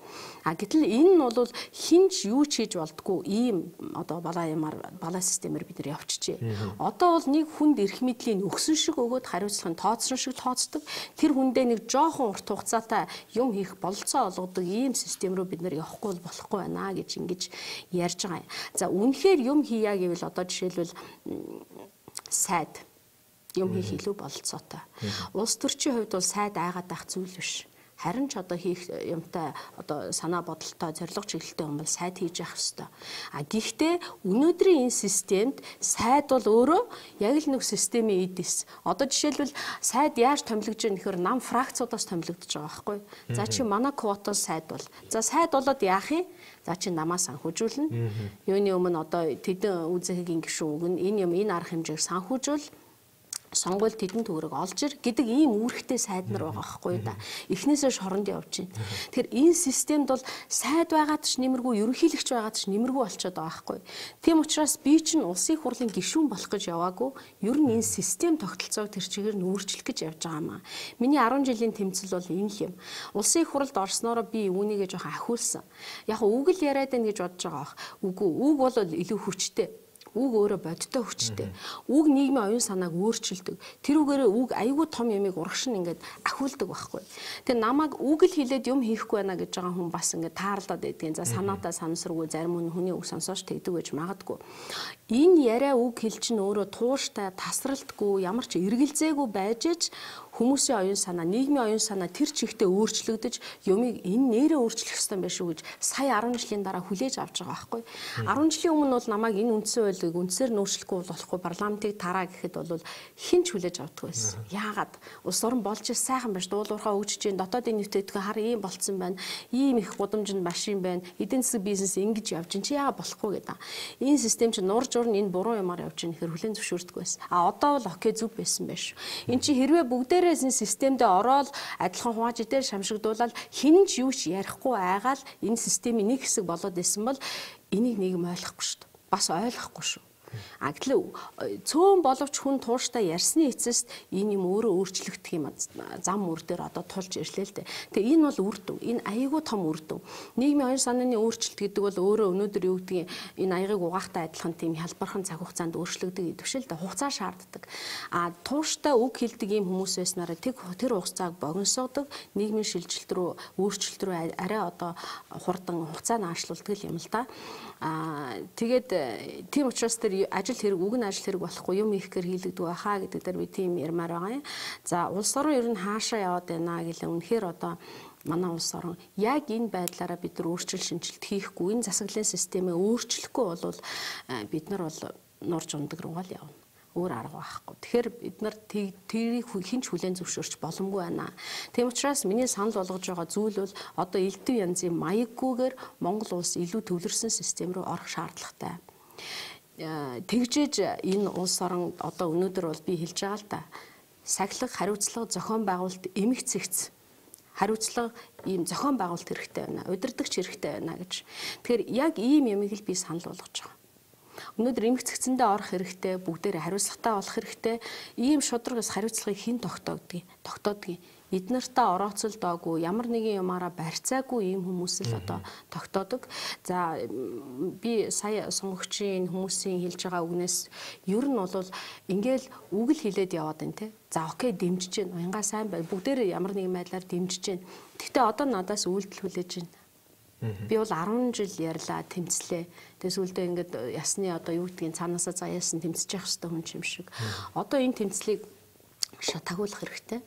А гэтэл энэ нь бол хинч юу ч хийж болдгоо ийм одоо балаа ямаар балаа системээр бид нар явчихжээ. Одоо бол нэг хүнд эрх мэдлийн өгсөн шиг өгөөд хариуцлага нь тооцсон шиг тооцдог. Тэр хүндээ нэг жоохон урт хугацаатай юм хийх бололцоо олгодог ийм систем рүү бид нар явахгүй бол болохгүй байна гэж ингэж ярьж байгаа юм. За үнэхээр юм хийя гэвэл одоо жишээлбэл сайд юм хийх илүү бололцоотой. Улс төрчийн хувьд бол сайд айгаад байх зүйл биш. Харин ч одоо хийх юмтай одоо санаа бодолтой зорилго чиглэлтэй хүн бол сайд хийж явах ёстой. А гэхдээ өнөөдрийн энэ системд сайд бол өөрөө яг л нэг системийн эд эс. Одоо жишээлбэл сайд яаж томилогдож байгаа нөхөр нам фракцуудаас томилогдож байгаа байхгүй. За чи манай квотоос сайд бол. За сайд болоод яах юм? За чи намаа санхүүжүүлнэ. Юуны өмнө одоо тэдэн үзэхэгийн гишүүн өгнө. Энэ юм энэ арга хэмжээг санхүүжүүл сонгуул тэдэн төгрөг олж ир гэдэг ийм үүрэгтэй сайд нар байгаа байхгүй да. Эхнээсээ шоронд явж байна. Тэгэхээр энэ системд бол сайд байгаад ч нэмэргүй, ерөнхийлөгч байгаад ч нэмэргүй болчиход байгаа байхгүй. Тийм учраас би чинь улсын их хурлын гишүүн болох гэж яваагүй. Ер нь энэ систем тогтолцоог тэр чигээр нь өөрчлөх гэж явж байгаа маа. Миний 10 жилийн тэмцэл бол энэ л юм. Улсын их хурлд орсноороо би үүнийгээ жоохон ахиулсан. Яг үг л яриад байна гэж бодож байгаа бах. Үгүй, үг бол илүү хүчтэй. Үг өөрөө бодиттой хүчтэй. Үг нийгмийн оюун санааг өөрчилдөг. Тэр үгээрээ үг айгүй том юмыг урагш нь ингээд ахиулдаг байхгүй. Тэгээ намайг үг л хэлээд юм хийхгүй байна гэж байгаа хүн бас ингээд таарлаад байдгийн. За санаатай санамсаргүй зарим хүн хүний үг сонсооч тэгдэг байж магадгүй. Энэ яриа үг хэл чинь өөрөө тууштай, тасралтгүй, ямар ч эргэлзээгүй байж ич Хүмүүсийн оюун санаа, нийгмийн оюун санаа тэр чигтээ өөрчлөгдөж, юмыг энэ нэрээ өөрчлөх ёстой юм байна шүү гэж сая 10 жилийн дараа хүлээж авч байгаа байхгүй. 10 жилийн өмнө бол намайг энэ үндсэн хуулийг үндсээр нь өөрчлөхгүй болохгүй парламентыг тараа гэхэд бол хэн ч хүлээж авдаггүй байсан. Яагаад? Улс орон болж сайхан байж дуулуурхаа хөгжиж чинь дотоодын нэвтрүүлэг хар ийм болцсон байна. Ийм их гудамжинд машин байна. Эдийн засаг бизнес ингэж явж чинь чи яагаад болохгүй гэдэг. Энэ систем чинь нурж урна энэ буруу юмар явж чинь гэхээр хүлээн зөвшөөрдөггүй байсан. А одоо бол окей зүг байсан байх шүү. Эн чинь хэрвээ бүгдээрээ энэ системдээ ороод адилхан хувааж идэл шамшигдуулаад хэн ч юу ч ярихгүй айгаал энэ системийн нэг хэсэг болоод исэн бол энийг нийгэм ойлгохгүй шүү дээ. Бас ойлгохгүй шүү. А гэтэл цөөн боловч хүн тууштай ярьсны эцэст энэ юм өөрөө өөрчлөгдөх юм зам мөр дээр одоо тулж ирлээ л дээ. Тэгээ энэ бол үр дүн. Энэ айгүй том үр дүн. Нийгмийн оюун санааны өөрчлөлт гэдэг бол өөрөө өнөөдөр юу гэдгийг энэ аягийг угаахтай адилхан тийм хялбархан цаг хугацаанд өөрчлөгдөг гэдэг шиг л дээ. Хугацаа шаарддаг. А тууштай үг хэлдэг ийм хүмүүс байснараа тэр хугацааг богиносоодог, нийгмийн шилжилт рүү, өөрчлөлт рүү арай одоо хурдан хугацаа наашлуулдаг юм л да. А тэгээд тийм учраас тэр ажил хэрэг үг нь ажил хэрэг болохгүй юм их гэр хийлэгдэг байхаа гэдэг дээр би тийм ярмаар байгаа юм. За улс орон ер нь хаашаа яваад байна гэлээ үнэхээр одоо манай улс орон яг энэ байдлаараа бид нар өөрчлөлт шинжилт хийхгүй, энэ засаглалын системээ өөрчлөхгүй бол бид нар бол нурж ундаг руугаа л явна. Өөр арга байхгүй. Тэгэхээр бид нар тэрийг хэн ч хүлээн зөвшөөрч боломгүй байна. Тийм учраас миний санал болгож байгаа зүйл бол одоо элдв янзын маяггүйгээр Монгол улс илүү төвлөрсөн систем рүү орох шаардлагатай. Тэгжээж энэ улс орон одоо өнөөдөр бол би хэлж байгаа л да. Сахилга, хариуцлага, зохион байгуулалт, эмх цэгц хариуцлага ийм зохион байгуулалт хэрэгтэй байна. Удирдагч хэрэгтэй байна гэж. Тэгэхээр яг ийм юмыг л би санал болгож байгаа. Өнөөдөр эмх цэгцэндээ орох хэрэгтэй, бүгдээрээ хариуцлагатай болох хэрэгтэй. Ийм шударгаас хариуцлагыг хэн тогтоодгийг. Эд нартаа орооцолдоогүй, ямар нэгэн юмараа барьцаагүй ийм хүмүүс л одоо тогтоодог. За би сая сонгогчийн хүмүүсийн хэлж байгаа үгнээс ер нь бол ингээл үг л хэлээд яваад байна те. За окей дэмжиж байна. Уянгаа сайн байна. Бүгдээрээ ямар нэгэн байдлаар дэмжиж байна. Гэхдээ одоо надаас үйлдэл хүлээж байна. Би бол 10 жил ярьлаа, тэмцлээ. Тэгээ сүүлдээ ингээд ясны одоо юу гэдгийг цаанаасаа заяасан тэмцэж явах хэрэгтэй хүн юм шиг. Одоо энэ тэмцлийг шатагуулах хэрэгтэй.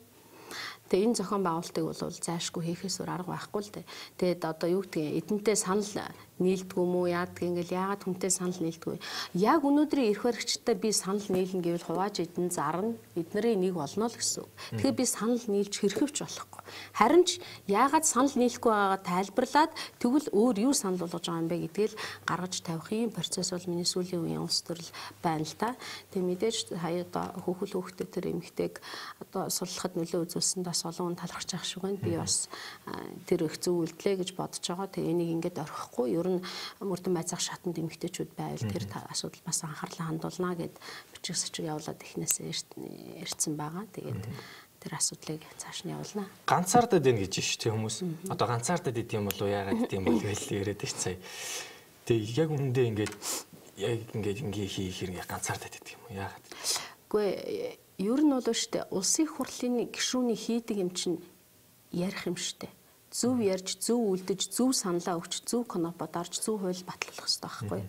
Тэгээ энэ зохион байгуулалтыг бол зайлшгүй хийхээс өөр арга байхгүй л дээ. Тэгээд одоо юу гэдгийг эдэнтэй санал нийлдэггүй юм уу яадаг ингээл яагаад хүнтэй санал нийлдэггүй. Яг өнөөдрийн эрх баригчтай би санал нийлнэ гэвэл хувааж эдэн зарна, эднэрийн нэг болно л гэсэн үг. Тэгэхээр би санал нийлж хэрхэвч болохгүй. Харин ч яагаад санал нийлэхгүй байгаагаа тайлбарлаад тэгвэл өөр юу санал болгож байгаа юм бэ гэдгийг гаргаж тавих юм процесс бол миний сүүлийн үеийн улс төрөл байна л та. Тэгээ мэдээж хаяа одоо хүүхэл хүүхдэд тэр эмэгтэйг одоо судлахад нөлөө үзүүлсэн бас олон хүн талархаж байгаа шиг байна. Би бас тэр их зөв үйлдэлээ гэж бодож байгаа. Тэгээ энийг ингээд орхихгүй ер нь мөрдөн байцаах шатанд эмэгтэйчүүд байвал тэр асуудал бас анхаарлаа хандуулна гэд бичиг сачиг явуулаад эхнээсээ ирсэн байгаа. Тэгээд тэр асуудлыг цааш нь явуулна. Ганцаардад байна гэж шүү дээ хүмүүс. Одоо ганцаардад идэм болов яагаад идэм бол гэж яриад ш цаа. Тэгээ яг үнэндээ ингээд яг ингээд ингээ хийхээр ингээ ганцаардад идэг юм уу яагаад? Үгүй ер нь бол шүү дээ улсын хурлын гишүүний хийдэг юм чинь ярих юм шүү дээ. Зөв ярьж, зөв үлдэж, зөв саналаа өгч, зөв кнопо дарж, зөв хууль батлах хэрэгтэй байхгүй.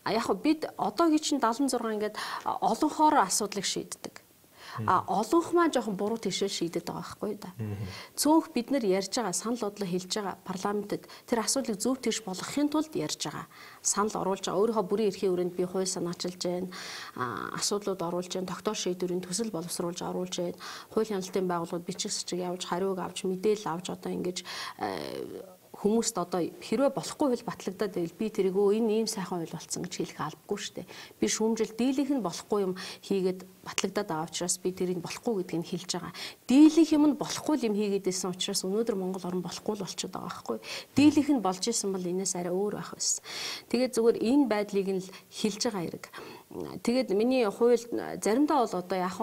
А яг бид одоогийн чинь 76 ингээд олонхоор асуудлыг шийддэг. А олонх маань жоохон буруу тийшээ шийдэд байгаа байхгүй да. Цөөнх бид нар ярьж байгаа, санал бодлоо хэлж байгаа парламентэд тэр асуудлыг зөв тийш болгохын тулд ярьж байгаа. Санал оруулж байгаа. Өөрийнхөө бүрийн эрхийн өрөөнд би хууль санаачилж байна. Асуудлууд оруулж байна. Тогтоол шийдвэрийн төсөл боловсруулж оруулж байна. Хууль хяналтын байгууллагууд бичиг сачиг явуулж, хариуг авч, мэдээлэл авч одоо ингэж хүмүүст одоо хэрвээ болохгүй хууль батлагдаад байвал би тэрийг энэ ийм сайхан хууль болсон гэж хэлэх албагүй шүү дээ. Би шүүмжил дийлийнх нь болохгүй юм хийгээд батлагдаад байгаа учраас би тэрийг болохгүй гэдгийг нь хэлж байгаа. Дийлийнх юм нь болохгүй юм хийгээд исэн учраас өнөөдөр Монгол орн болохгүй л болчиход байгаа байхгүй. Дийлийнх нь болж исэн бол энэс арай өөр байх байсан. Тэгээд зүгээр энэ байдлыг нь л хэлж байгаа хэрэг. Тэгээд миний хууль заримдаа бол одоо яг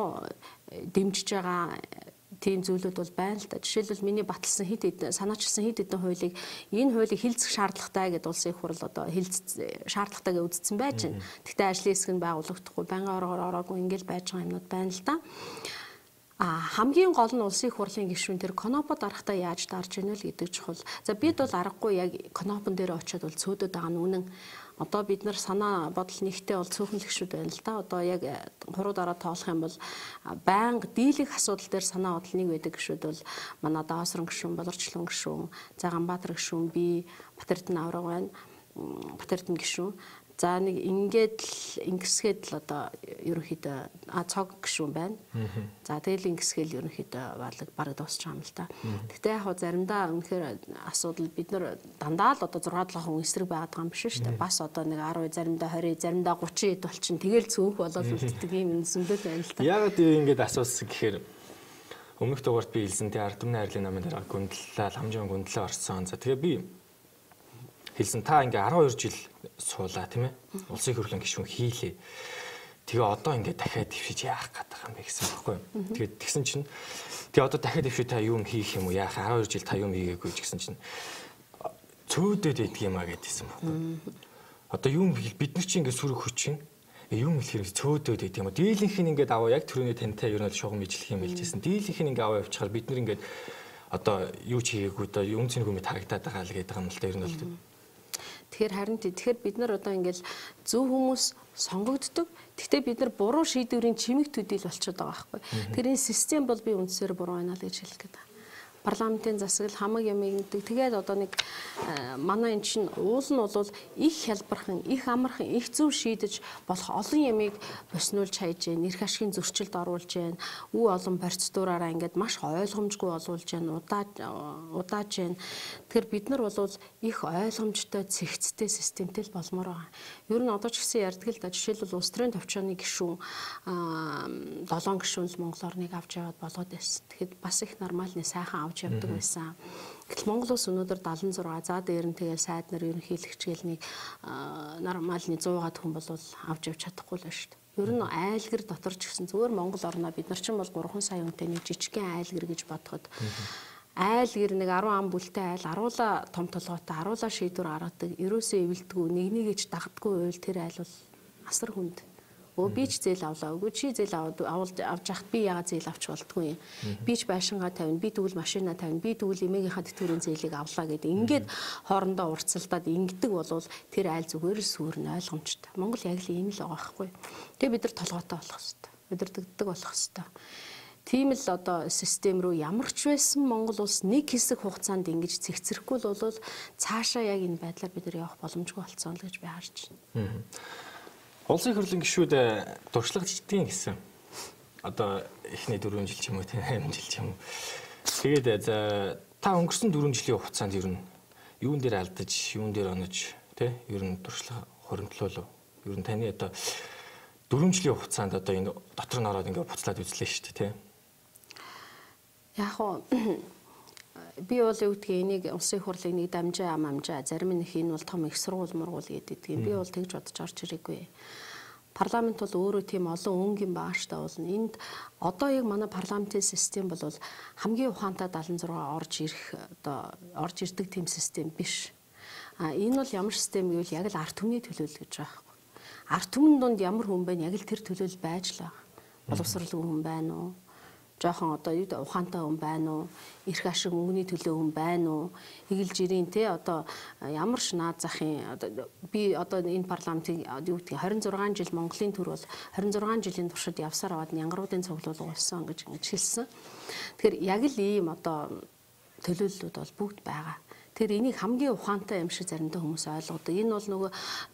дэмжиж байгаа тийм зүйлүүд бол байна л да. Жишээлбэл миний баталсан хэд хэдэн санаачилсан хэд хэдэн хуулийг энэ хуулийг хилцэх шаардлагатай гэдээ улсын их хурл одоо хилцэх шаардлагатай гэж үзсэн байж байна. Гэхдээ ажлын хэсэг нь байгуулагдахгүй, байнгын ороогоор ороогүй ингээл байж байгаа юмнууд байна л да. Хамгийн гол нь улсын их хурлын гишүүн тэр конопо дарахтаа яаж дарж ийнэ л гэдэг чухал. За бид бол аргагүй яг конопон дээр очиод бол цөөдөд байгаа нь үнэн. Одоо бид нар санаа бодол нэгтэй бол цөөхөн л гишүүд байна л да. Одоо яг хуруу дараа тоолох юм бол байнга дийлэх асуудал дээр санаа бодол нэг байдаг гишүүд бол манай Даасран гишүүн, Болорчлон гишүүн, за Ганбаатар гишүүн, би Батэрдэн авраг байна. Батэрдэн гишүүн. За нэг ингээд л ингэсгээд л одоо ерөнхийдөө цог гишүүн байна. За тэгэл ингэсгээл ерөнхийдөө бараг дуусчих юм л та. Гэтэ яг хөө заримдаа үнэхээр асуудал бид нар дандаа л одоо 6 7 хүн эсрэг байгаад байгаа юм биш шүү дээ. Бас одоо нэг 10 заримдаа 20 заримдаа 30 хэд болчин тэгэл цөөнх болоод үлддэг юм зөндөл байна л та. Яагаад ингэж асуусан гэхээр өмнөх дугаарт би хэлсэн тий ард түмний хайрлын намын дараа гүндлээ ламжийн гүндлээ орсон. За тэгээ би хэлсэн та ингээ 12 жил суулаа тийм ээ. Улсын хурлын гишүүн хийлээ. Тэгээ одоо ингээ дахиад дэвшиж яах гээд байгаа юм бэ гэсэн байхгүй юу. Тэгээд тэгсэн чинь тэгээ одоо дахиад дэвшиж та юм хийх юм уу? Яах 12 жил та юм хийгээгүй ч гэсэн чинь цөөдөд идэх юм а гэдээсэн байхгүй юу. Одоо юм бид нар чинь ингээ сүрэг хүчин юм хэлэхээр цөөдөд идэх юм уу? Дийлэнх нь ингээд аваа яг түрүүний тантай ер нь шугам ижлэх юм хэлжсэн. Дийлэнх нь ингээ аваа явчихаар бид нар ингээд одоо юу ч хийгээгүй доо юм цэнгүй мэт харагдаад байгаа л гэдэг юм л та ер нь бол. Тэгэхээр харин тэгэхээр бид нар одоо ингээл зөв хүмүүс сонгогддог. Гэхдээ бид нар буруу шийдвэрийн чимэг төдийл болчиход байгаа байхгүй. Тэр энэ систем бол би үндсээр буруу байна л гэж хэлэх гээд байна. Парламентын засаглал хамаг юм ингэдэг. Тэгээд одоо нэг манай эн чинь уул нь бол их хялбархан, их амархан, их зөв шийдэж болох олон ямыг боснуулж хайж гэн, эрх ашигын зөрчилд оруулж гэн, үү олон процедураараа ингээд маш ойлгомжгүй болуулж гэн, удааж гэн. Тэгэхээр бид нар бол их ойлгомжтой, цэгцтэй системтэй л болмоор байгаа. Ер нь одоо ч гэсэн ярьдаг л да. Жишээлбэл улс төрийн төвчөөний гишүүн 7 гишүүн л Монгол орныг авч яваад болгоод байсан. Тэгэхэд бас их нормалны сайхан авч явдаг байсан. Гэтэл Монгол улс өнөөдөр 76, за дээр нь тэгэл сайд нар ерөнхийлөгч гэл нэг нормалны 100-аад хүн бол авч явж чадахгүй л байна шүү дээ. Ер нь айлгэр дотор ч гэсэн зүгээр Монгол орноо бид нар чинь бол 3 сая хүнтэй нэг жижигхэн айлгэр гэж бодоход айлгэр нэг 10 ам бүлтэй айл аруула том толгойтой аруула шийдвэр гаргадаг, ерөөсөө эвэлдэггүй, нэг нэгэч дагддаггүй байвал тэр айл бол асар хүнд. Өө би ч зээл авлаа. Үгүй чи зээл авч яхад би яагаад зээл авч болдгүй юм. Би ч байшингаа тавина, би тэгвэл машинаа тавина, би тэгвэл эмээгийнхаа тэтгэврийн зээлийг авлаа гэдэг. Ингээд хоорондоо урцалдаад ингэдэг болвол тэр айл зүгээр л сүрнэ ойлгомжтой. Монгол яг л ийм л байгаа байхгүй. Тэгээ бид нар толгойтой болох хэвээр. Удирдагддаг болох хэвээр. Тийм л одоо систем рүү ямар ч байсан Монгол улс нэг хэсэг хугацаанд ингэж цэгцрэхгүй л бол цаашаа яг энэ байдлаар бид нар явах боломжгүй болцсон л гэж би харж байна. Улсын хурлын гишүүд туршлагачдгийн гэсэн. Одоо эхний 4 жил ч юм уу, 8 жил ч юм уу. Тэгээд за та өнгөрсөн 4 жилийн хугацаанд ер нь юун дээр алдаж, юун дээр онож, тэ? Ер нь туршлага хуримтлуулав. Ер нь таны одоо 4 жилийн хугацаанд одоо энэ дотор нь ороод ингээд буцлаад үзлээ шүү дээ, тэ? Яг уу би бол юу гэдгийг энийг улсын хурлыг нэг дамжаа амжаа зарим нэг энэ бол том их сургууль мургуул гэдэг юм. Би бол тэгж бодож орж ирээгүй. Парламент бол өөрөө тийм олон өнгийн бааштай болно. Энд одоо яг манай парламентын систем бол хамгийн ухаантай 76 орж ирэх одоо орж ирдэг тийм систем биш. А энэ бол ямар систем гэвэл яг л ард түмний төлөөлөл гэж байгаа байхгүй. Ард түмэн дунд ямар хүн бэ? Яг л тэр төлөөлөл байж л байгаа. Боловсролгүй хүн байна уу? Жохон одоо юу ухаантай хүн байна уу? Эрх ашиг мөнгөний төлөө хүн байна уу? Игэл жирийн те одоо ямар ч наад захын одоо би одоо энэ парламентыг юу гэдгийг 26 жил Монголын төр бол 26 жилийн туршид явсаар аваад нянгаруудын цуглуулга болсон гэж ингэж хэлсэн. Тэгэхээр яг л ийм одоо төлөөллүүд бол бүгд байгаа. Тэр энийг хамгийн ухаантай юм шиг заримдаа хүмүүс ойлгодог. Энэ бол нөгөө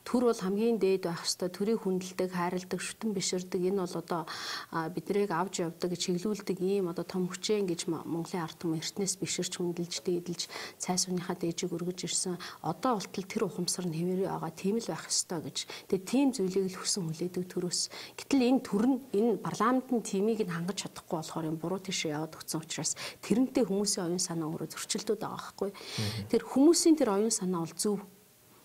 төр бол хамгийн дээд байх ёстой, төрийг хүндэлдэг, хайрладаг, шүтэн биширдэг. Энэ бол одоо биднийг авч явдаг, чиглүүлдэг ийм одоо том хүчээн гэж Монголын ард түмэн эртнээс биширч, хүндэлж, дээдэлж, цай сууныхаа дээжийг өргөж ирсэн. Одоо болтол тэр ухамсар нь хэвээрээ байгаа, тийм л байх ёстой гэж. Тэгээ тийм зүйлийг л хүсэн хүлээдэг төрөөс. Гэтэл энэ төр нь энэ парламент нь тимийг нь хангаж чадахгүй болохоор юм буруу тийшээ яваад өгсөн учраас тэрнтэй хүмүүсийн оюун санаа өөрөө зөрчилдөд байгаа байхгүй. Тэр хүмүүсийн тэр оюун санаа бол зөв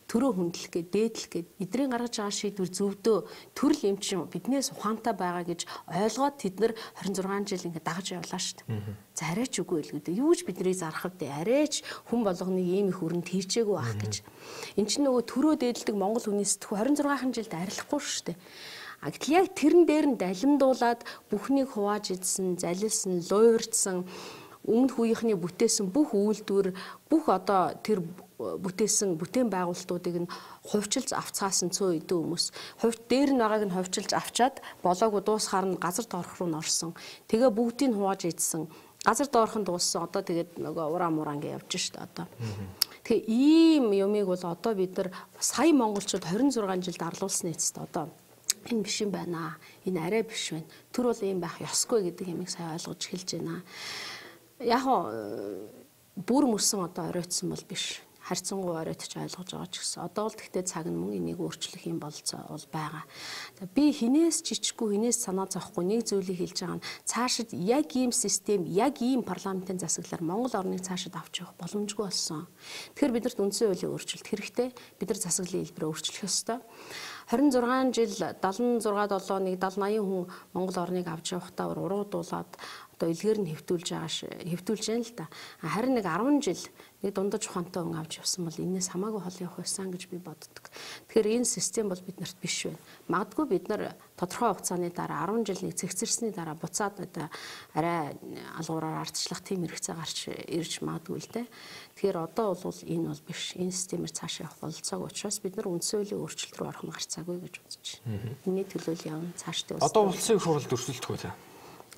төрөө хүндлэх гээд дээдлэх гээд эдрийн гаргаж байгаа шийдвэр зөвдөө төрөл юм чинь биднээс ухаантай байгаа гэж ойлгоод тэд нар 26 жил ингээд дагаж явлаа шүү дээ. За арайч үгүй л гэдэг. Юу ч биднийг зарах вэ? Арайч хүн болгоныг ийм их өрөнд хийчээгүй байх гэж. Энд чинь нөгөө төрөө дээдэлдэг монгол хүний сэтгхүү 26 жилд арилахгүй шүү дээ. Гэтэл яг тэрэн дээр нь далимдуулаад бүхнийг хувааж идсэн, залилсан, луйварчсан өмнөх үеийнхний бүтээсэн бүх үйлдвэр, бүх одоо тэр бүтээсэн бүтээн байгуулалтуудыг нь хувьчилж авцгаасан цөө өдөө хүмүүс. Хувь дээр нь байгааг нь хувьчилж авчаад болоогүй дуусахаар нь газар доорх руу н орсон. Тэгээ бүгдийг нь хувааж идсэн. Газар доорх нь дууссан. Одоо тэгээд нөгөө ураа мураа ингэ явж шít одоо. Тэгээ ийм юмыг бол одоо бид нар сая монголчууд 26 жил дарлуулсан эцэст одоо энэ биш юм байна. Энэ арай биш байна. Тэр бол ийм байх ёсгүй гэдэг юмыг сая ойлгож эхэлж байна. Яг бүр мөсөн одоо оройтсон бол биш. Харьцангуй оройтч ойлгож байгаа ч гэсэн. Одоо бол тэгтээ цаг нь мөн энийг өөрчлөх юм болцоо бол байгаа. За би хинээс чичгүй, хинээс санаа зовхгүй нэг зүйлийг хэлж байгаа нь цаашид яг ийм систем, яг ийм парламентын засаглалаар Монгол орныг цаашид авч явах боломжгүй болсон. Тэгэхээр бидэрт үндсэн хуулийн өөрчлөлт хэрэгтэй. Бид нар засаглалын хэлбэрээ өөрчлөх ёстой. 26 жил 76 7 1 70 80 хүн Монгол орныг авч явахдаа уруудуулаад одоо илгээр нь хэвтүүлж байгаа хэвтүүлж байна л да. Харин нэг 10 жил нэг дундаж ухаантай хүн авч явсан бол энэс хамаагүй хол явах байсан гэж би боддог. Тэгэхээр энэ систем бол бид нарт биш байна. Магадгүй бид нар тодорхой хугацааны дараа 10 жил нэг цэгцэрсний дараа буцаад одоо арай алгуураар ардчлах тийм хэрэгцээ гарч ирж магадгүй л дээ. Тэгэхээр одоо бол энэ бол биш. Энэ системээр цаашаа явах бололцоогүй учраас бид нар үндсэн хуулийн өөрчлөлт рүү орох нь гарцаагүй гэж үзэж байна. Энэний төлөө л явна цаашдаа. Одоо улсын их хурлд өрсөлдөх үү та?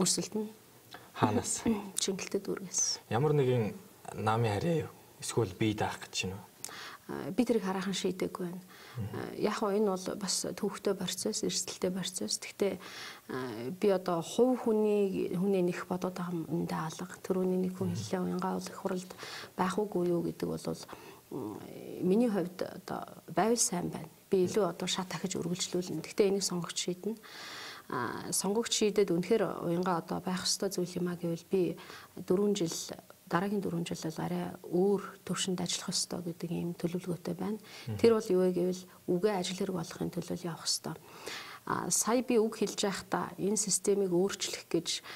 Өрсөлдөнө. Хаанаас? Чингэлтэй дүүргээс. Ямар нэгэн намын харьяа юу? Эсвэл бие даах гэж байна уу? Би тэрийг хараахан шийдэггүй байна. Яг нь энэ бол бас төвхтэй процесс, эрсдэлтэй процесс. Гэхдээ би одоо хувь хүний нэх бодоод байгаа юм үндэ алга. Төрөүний нэг хүн хэллээ уянгаа бол их хуралд байх уугүй юу гэдэг бол миний хувьд одоо байвал сайн байна. Би илүү одоо шат дахиж үргэлжлүүлнэ. Гэхдээ энийг сонгогч шийднэ. Сонгогч шийдээд үнэхээр уянгаа одоо байх ёстой зүйл юм а гэвэл би 4 жил дараагийн 4 жил бол арай өөр төвшөнд ажиллах ёстой гэдэг ийм төлөвлөгөөтэй байна. Тэр бол юу вэ гэвэл үгээ ажил хэрэг болгохын төлөө явах ёстой. Сая би үг хэлж байхдаа энэ системийг өөрчлөх гэж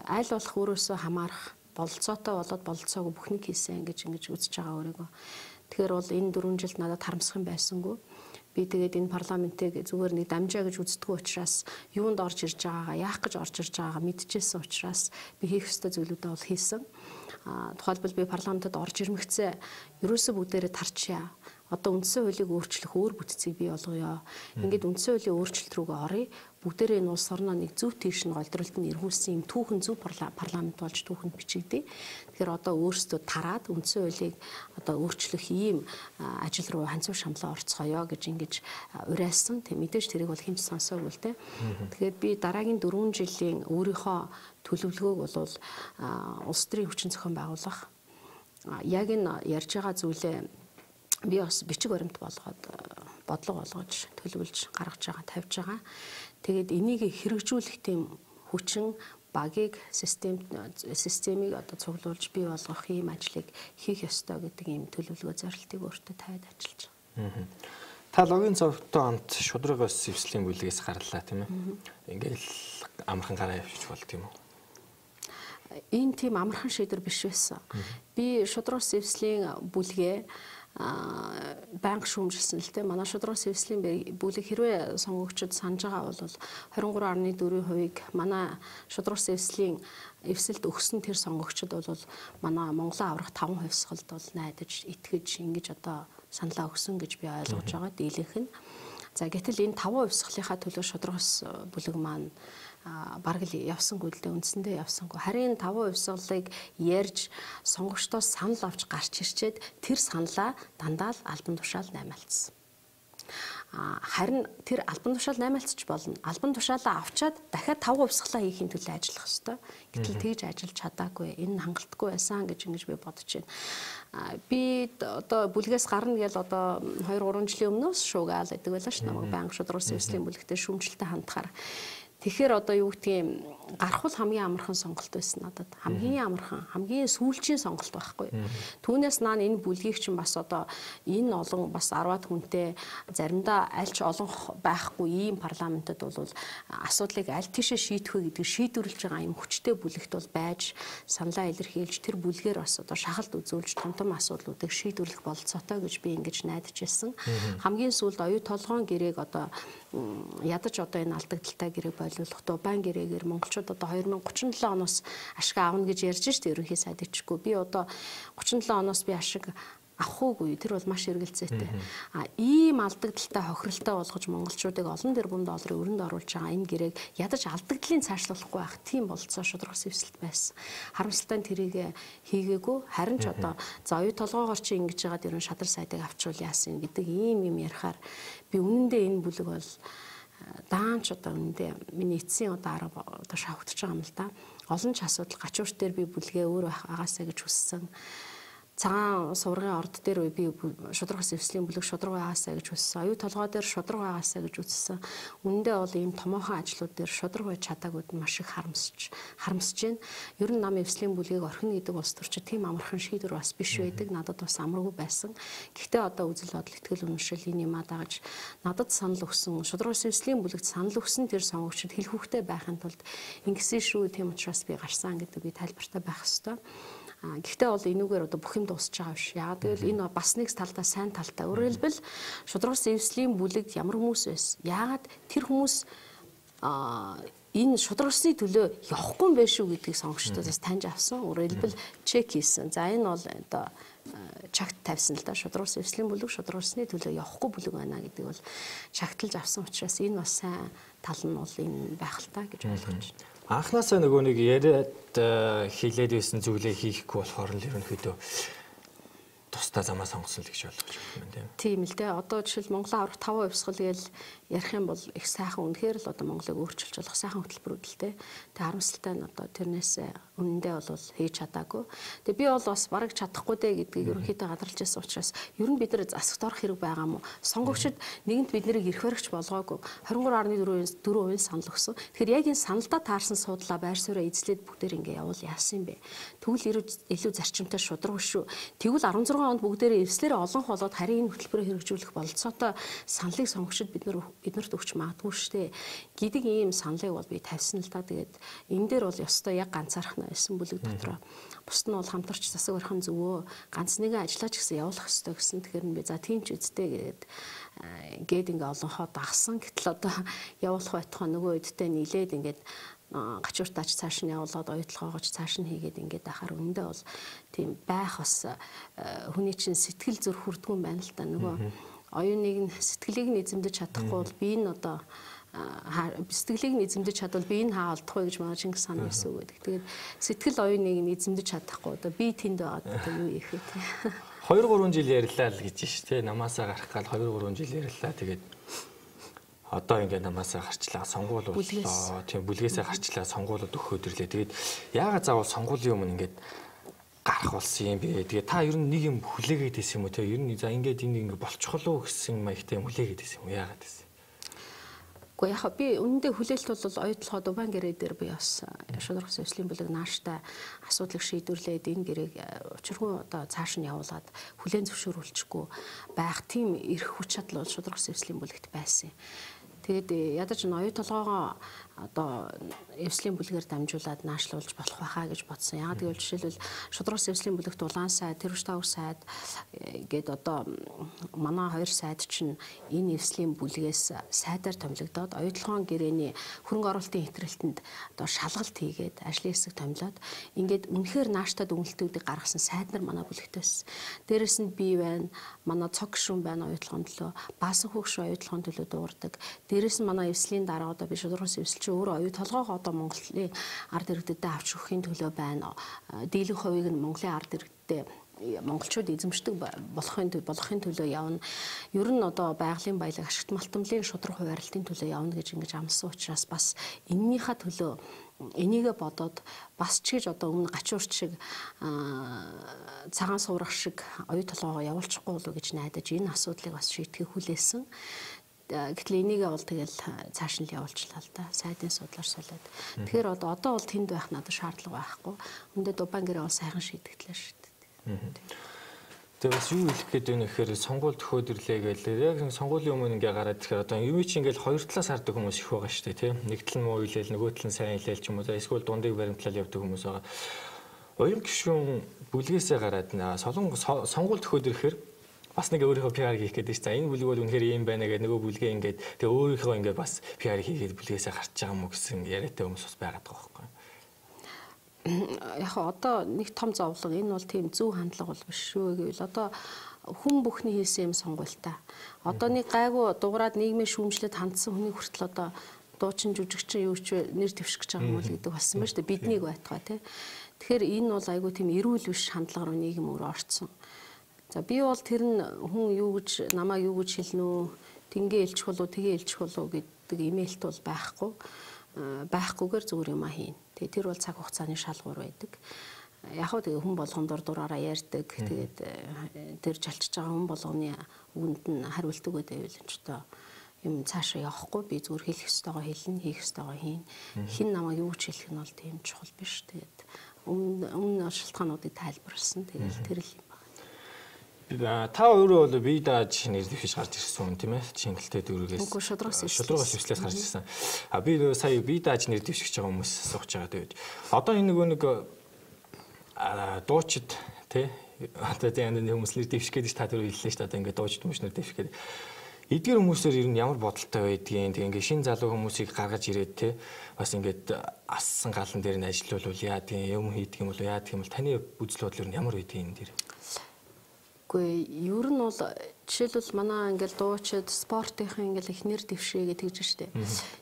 аль болох өөрөөсөө хамаарах бололцоотой болоод бололцоогүй бүхнийг хийсэн гэж ингэж үзэж байгаа өөрийгөө. Тэгэхээр бол энэ 4 жилд надад харамсах юм байсангүй. Би тэгээд энэ парламентыг зүгээр нэг дамжаа гэж үздэггүй учраас юунд орж ирж байгаагаа, яах гэж орж ирж байгаагаа мэдчихсэн учраас би хийх ёстой зүйлүүдээ бол хийсэн. Тухайлбал би парламентод орж ирмэгцээ ерөөсөө бүгдээрээ тарчъя. Одоо үндсэн хуулийг өөрчлөх өөр бүтцийг бий болгоё. Ингээд үндсэн хуулийн өөрчлөлт рүүгээ оръё. Бүгдээрээ энэ улс орноо нэг зөв тийш нь голдролд нь эргүүлсэн юм түүхэн зөв парламент болж түүхэнд бичигдээ. Тэгэхээр одоо өөрсдөө тараад үндсэн хуулийг одоо өөрчлөх ийм ажил руу ханцуу шамлаа орцгоё гэж ингэж уриалсан. Тэг мэдээж тэрийг бол хэмж сонсоогүй л дээ. Тэгэхээр би дараагийн 4 жилийн өөрийнхөө төлөвлөгөөг бол улс төрийн хүчин зохион байгуулах яг энэ ярьж байгаа зүйлээ би бас бичиг баримт болгоод бодлого болгож төлөвлөж гаргаж байгаа, тавьж байгаа. Тэгээд энийг хэрэгжүүлэх тийм хүчин багийг системийг одоо цуглуулж бий болгох ийм ажлыг хийх ёстой гэдэг ийм төлөвлөгөө зорилтыг өөртөө тавиад ажиллаж байгаа. Та логийн зовгтой хамт шудраг ус эвслийн бүлгээс гарлаа тийм ээ. Ингээл амархан гараа явчих болд юм уу? Энэ тийм амархан шийдвэр биш байсан. Би шудраг ус эвслийн бүлгээ байнга шүүмжилсэн л дээ. Манай шудраг сэвслийн бүлэг хэрвээ сонгогчид санаж байгаа бол 23.4%-ийг манай шудраг сэвслийн эвсэлд өгсөн тэр сонгогчид бол манай Монголын аврах 5 хувьсгалд бол найдаж, итгэж ингэж одоо саналаа өгсөн гэж би ойлгож байгаа дийлэнх нь. За гэтэл энэ 5 хувьсгалынхаа төлөө шудраг бүлэг маань бараг л явсангүй л дээ, үндсэндээ явсангүй. Харин 5 хувьсгалыг ярьж сонгогчдоос санал авч гарч ирчээд тэр саналаа дандаа л албан тушаал наймаалцсан. Харин тэр албан тушаал наймаалцч болно. Албан тушаалаа авчаад дахиад 5 хувьсгалаа хийхин төлөө ажиллах ёстой. Гэтэл тэгж ажиллаж чадаагүй. Энэ нь хангалтгүй байсан гэж ингэж би бодож байна. Би одоо бүлгээс гарна гэж одоо 2 3 жилийн өмнөөс шуугаал гэдэг байлаа ш. Намайг байнга шудраг сэвслийн бүлэгтээ шүүмжлэлтэй хандхаар. Тэгэхээр одоо юу гэдгийг гарах бол хамгийн амархан сонголт байсан надад. Хамгийн амархан, хамгийн сүүлчийн сонголт байхгүй. Түүнээс наан энэ бүлгийг чинь бас одоо энэ олон бас 10-аад хүнтэй заримдаа аль ч олон байхгүй ийм парламентод бол асуудлыг аль тийшээ шийдэх вэ гэдгийг шийдвэрлэж байгаа юм хүчтэй бүлэгт бол байж саналаа илэрхийлж тэр бүлгээр бас одоо шахалт үзүүлж том том асуудлуудыг шийдвэрлэх бололцоотой гэж би ингэж найдаж байсан. Хамгийн сүүлд оюу толгоон гэрээг одоо ядаж одоо энэ алдагдaltaй гэрээг болиулах Дубайн гэрээгээр монголчууд одоо 2037 оноос ашиг авна гэж ярьж штэ ерөнхий сайд ичгүй. Би одоо 37 оноос би ашиг авах уугүй. Тэр бол маш эргэлзээтэй. А ийм алдагдaltaй хохиролтой болгож монголчуудыг олон тэрбум долларын өрөнд оруулж байгаа энэ гэрээг ядаж алдагдлын цаашлуулахгүй байх тийм бололцоо шударга сэвсэлт байсан. Харамсалтай нь тэрийг хийгээгүй. Харин ч одоо за оюу толгоогоор чи ингэж яагаад ерөн шадар сайдыг авчвал яасан гэдэг ийм юм ярихаар би үнэндээ энэ бүлэг бол даанч одоо үнэндээ миний эцсийн одоо арга одоо шавхтж байгаа юм л да. Олон ч асуудал гачуурт дээр би бүлгээ өөр байгаасаа гэж хүссэн. Цагаан суврагын орд дээр би шударга сэвслийн бүлэг шударга байгаасаа гэж хүссэн. Оюу толгой дээр шударга байгаасаа гэж үзсэн. Үнэндээ бол ийм томоохон ажлууд дээр шударга байж чадаагүйд нь маш их харамсаж байна. Ер нь нам эвслийн бүлгийг орхино гэдэг улс төрчид тийм амархан шийдвэр бас биш байдаг. Надад бас амаргүй байсан. Гэхдээ одоо үзэл бодол, итгэл үнэмшил энэ юмаа дагаж надад санал өгсөн, шударга сэвслийн бүлэгт санал өгсөн тэр сонгогчид хэл хүүхтэй байхын тулд ингэсэн шүү. Тийм учраас би гарсан гэдэг би тайлбартай байх ёстой. Гэхдээ бол энүүгээр одоо бүх юм дуусч байгаа биш. Яагаад гэвэл энэ бас нэг талдаа сайн талтай. Өөрөөр хэлбэл шударга сэвслийн бүлэгт ямар хүмүүс байсан? Яагаад тэр хүмүүс энэ шударгасны төлөө явахгүй юм бэ шүү гэдгийг сонгогчдоос таньж авсан. Өөрөөр хэлбэл чек хийсэн. За энэ бол одоо чагт тавьсан л да. Шударга сэвслийн бүлэг шударгасны төлөө явахгүй бүлэг байна гэдэг бол чагталж авсан учраас энэ бас сайн тал нь бол энэ байх л та гэж ойлгож байна. Анхнаасаа нөгөө нэг яриад хилээд байсан зүйлээ хийхгүй болохоор л ерөнхийдөө тусдаа замаа сонгосон л гэж ойлгож байна тийм. Тийм л дээ. Одоо жишээл Монголын аврах 5 хувьсгал гэж ярих юм бол их сайхан үнэхээр л одоо Монголыг өөрчилж болох сайхан хөтөлбөрүүд л дээ. Тэгээ харамсалтай нь одоо тэрнээс үнэндээ бол хийж чадаагүй. Тэгээ би бол бас бараг чадахгүй дээ гэдгийг ерөнхийдөө гадарлаж байсан учраас ер нь бид нар засагт орох хэрэг байгаа юм уу? Сонгогчид нэгэнт бид нарыг эрх баригч болгоогүй 23.4% санал өгсөн. Тэгэхээр яг энэ саналдаа таарсан суудлаа байр сууриа эзлээд бүгдээр ингэ явуул яасан юм бэ? Тэгвэл илүү зарчимтай шударга шүү. Тэгвэл 16 онд бүгдээрээ эвслээрээ олон болоод харин энэ хөтөлбөрийг хэрэгжүүлэх бололцоотой саналыг сонгогчид биднэрт өгч магадгүй шүү дээ гэдэг ийм саналыг бол би тавьсан л да. Тэгээд энэ дээр бол ёстой яг ганцаархнаа байсан бүлэг дотроо. Бусд нь бол хамтарч засаг барих нь зөвөө. Ганц нэгэн ажиллаач гэсэн явуулах ёстой гэсэн. Тэгэхээр нь би за тийм ч үсттэй гээд ингээ олонхоо дагсан. Гэтэл одоо явуулах байтугай нөгөө үедтэй нийлээд ингээд гачууртаач цааш нь явуулаад оюутлогоогооч цааш нь хийгээд ингээд ахаар үнэндээ бол тийм байх бас хүний чинь сэтгэл зүрх хүрдгүн байна л да. Нөгөө оюуныг нь сэтгэлийг нь эзэмдэж чадахгүй бол би энэ одоо сэтгэлийг нь эзэмдэж чадвал би энэ хаа олдох вэ гэж манай Чингис хаан байсан үг гэдэг. Тэгээд сэтгэл оюуныг нь эзэмдэж чадахгүй одоо би тэнд байгаад одоо юу хийх вэ те. 2-3 жил ярьлаа л гэж ш те. Намаасаа гарах гал 2-3 жил ярьлаа. Тэгээд одоо ингээд намаасаа гарчлаа, сонгуул боллоо. Тийм бүлгээсээ гарчлаа, сонгуулиуд өгөхөд ирлээ. Тэгээд яагаад заавал сонгуулийн өмнө ингээд гарах болсон юм бэ? Тэгээд та ер нь нэг юм хүлээгээд байсан юм уу те? Ер нь за ингээд энэ ингээд болчихлоо гэсэн маягтай юм хүлээгээд байсан юм уу? Яагаад байсан? Гэхдээ яг би үнэндээ хүлээлт бол оюутлогоо Дубайн гэрээ дээр би бас шударга сэвслийн бүлэг нааштай асуудлыг шийдвэрлээд энэ гэрээг учиргүй одоо цааш нь явуулаад хүлээн зөвшөөрүүлчихгүй байх тийм эрх хүч чадал бол шударга сэвслийн бүлэгт байсан. Тэгээд ядаж н оюу толгоогоо одоо эвслийн бүлгээр дамжуулаад наашлуулж болох байхаа гэж бодсон. Яагаад гэвэл жишээлбэл шударга эвслийн бүлэгт улаан сайд, тэрвч тавг сайд гээд одоо манай хоёр сайд чинь энэ эвслийн бүлгээс сайдаар томилогдоод оюутлогоон гэрээний хөрөнгө оруулалтын хэтрэлтэнд одоо шалгалт хийгээд ажлын хэсэг томилоод ингээд үнэхээр нааштай дүгнэлтүүдийг гаргасан сайд нар манай бүлэгт байсан. Дээрэс нь би байна, манай цог гишүүн байна оюутлогоон төлөө, баасан хүү гишүүн оюутлогоон төлөө дуурдаг. Дээрэс нь манай эвслийн дараа одоо би шударга эвсэл чи өөрөө оюу толгоогоо одоо Монголын ард иргэдэд авч өгөхийн төлөө байна. Дийлэнх хувийг нь Монголын ард иргэдэд монголчууд эзэмшдэг болохын төлөө явна. Ер нь одоо байгалийн баялаг ашигт малтамлын шударга хуваарлтын төлөө явна гэж ингэж амласан учраас бас эннийхээ төлөө энийгээ бодоод бас ч гэж одоо өмнө гачуурч шиг цагаан суурах шиг оюу толгоогоо явуулчихгүй болов гэж найдаж энэ асуудлыг бас шийдэхийг хүлээсэн. Гэтэл энийгээ бол тэгэл цааш нь л явуулчлаа л да. Сайдын судлаар суулаад. Тэгэхээр одоо бол тэнд байх надад шаардлага байхгүй. Үндэ Дубайн гэрээ бол сайхан шийдэгдлээ шүү дээ. Тэгээ бас юу хэлэх гээд байна гэхээр сонгуул төхөөд ирлээ гэлээ. Яг сонгуулийн өмнө ингээ гараад ирэхээр одоо юм чи ингээл хоёр талаас хардаг хүмүүс их байгаа шүү дээ, тийм. Нэг тал нь муу илээл, нөгөө тал нь сайн илээл ч юм уу. За эсвэл дундыг баримтлал явдаг хүмүүс байгаа. Оюун гишүүн бүлгээсээ гараад сонгуул төхөөд ирэхээр бас нэг өөрийнхөө PR хийх гэдэг чинь. За энэ бүлэг бол үнэхээр ийм байна гэдэг нөгөө бүлгээ ингээд тэгээ өөрийнхөө ингээд бас PR хийгээд бүлгээсээ гарч байгаа юм уу гэсэн яриатай хүмүүс бас байгаад байгаа байхгүй. Яг одоо нэг том зовлон энэ бол тийм зөв хандлага бол биш шүү гэвэл одоо хүн бүхний хийсэн юм сонгуультай. Одоо нэг гайгүй дуграад нийгмийн шүүмжлэд хандсан хүний хүртэл одоо дуучин жүжигчин юу ч нэр дэвших гэж байгаа юм уу гэдэг болсон байна шүү дээ. Биднийг байтугай тий. Тэгэхээр энэ бол айгүй тийм эрүүл биш хандлага руу нийгэм өөрөө орцсон. За би бол тэр нь хүн юу гэж намайг юу гэж хэлнэ үү, тэнгээ илчих болов тэгээ илчих болов гэдэг имэйлт бол байхгүй. Байхгүйгээр зүгээр юм а хийн. Тэгээ тэр бол цаг хугацааны шалгуур байдаг. Яг хөө тэгээ хүн болгон дур дураараа ярьдаг. Тэгээд тэр чалчиж байгаа хүн болгоны үгэнд нь хариулт өгөөд байвал энэ ч одоо юм цаашаа явахгүй. Би зүгээр хэлэх ёстойгоо хэлнэ, хийх ёстойгоо хийн. Хэн намайг юу гэж хэлэх нь бол тийм чухал биш. Тэгээд өмнө шалтгаануудыг тайлбарласан. Тэгээд тэр л юм. Та өөрөө бол бие дааж нэр дэвшиж гарч ирсэн хүн тийм ээ? Чингэлтэй дүүргээс. Үгүй шудрагаас шудрагаас ивслээс гарч ирсэн. А би сая бие дааж нэр дэвшиж байгаа хүмүүс асууж байгаа тэгээд. Одоо энэ нөгөө нэг дуучид тий одоо тийм энэ хүмүүс нэр дэвших гэдэг та түрүү хэллээ шүү дээ. Одоо ингээд дуучид хүмүүс нэр дэвших гэдэг. Эдгээр хүмүүсээр ер нь ямар бодолтой байдгийг тэг ингээд шин залуу хүмүүсийг гаргаж ирээд тий бас ингээд ассан галан дээр нь ажиллуулвал яадаг юм хийдэг юм бол яадаг юм бол таны үзэл бодол ер нь ямар байдгийг энэ дээр? Үгүй ер нь бол жишээлбэл манай ингээл дуучид спортынхын ингээл их нэр дэвшээ гэж тэгж штэ.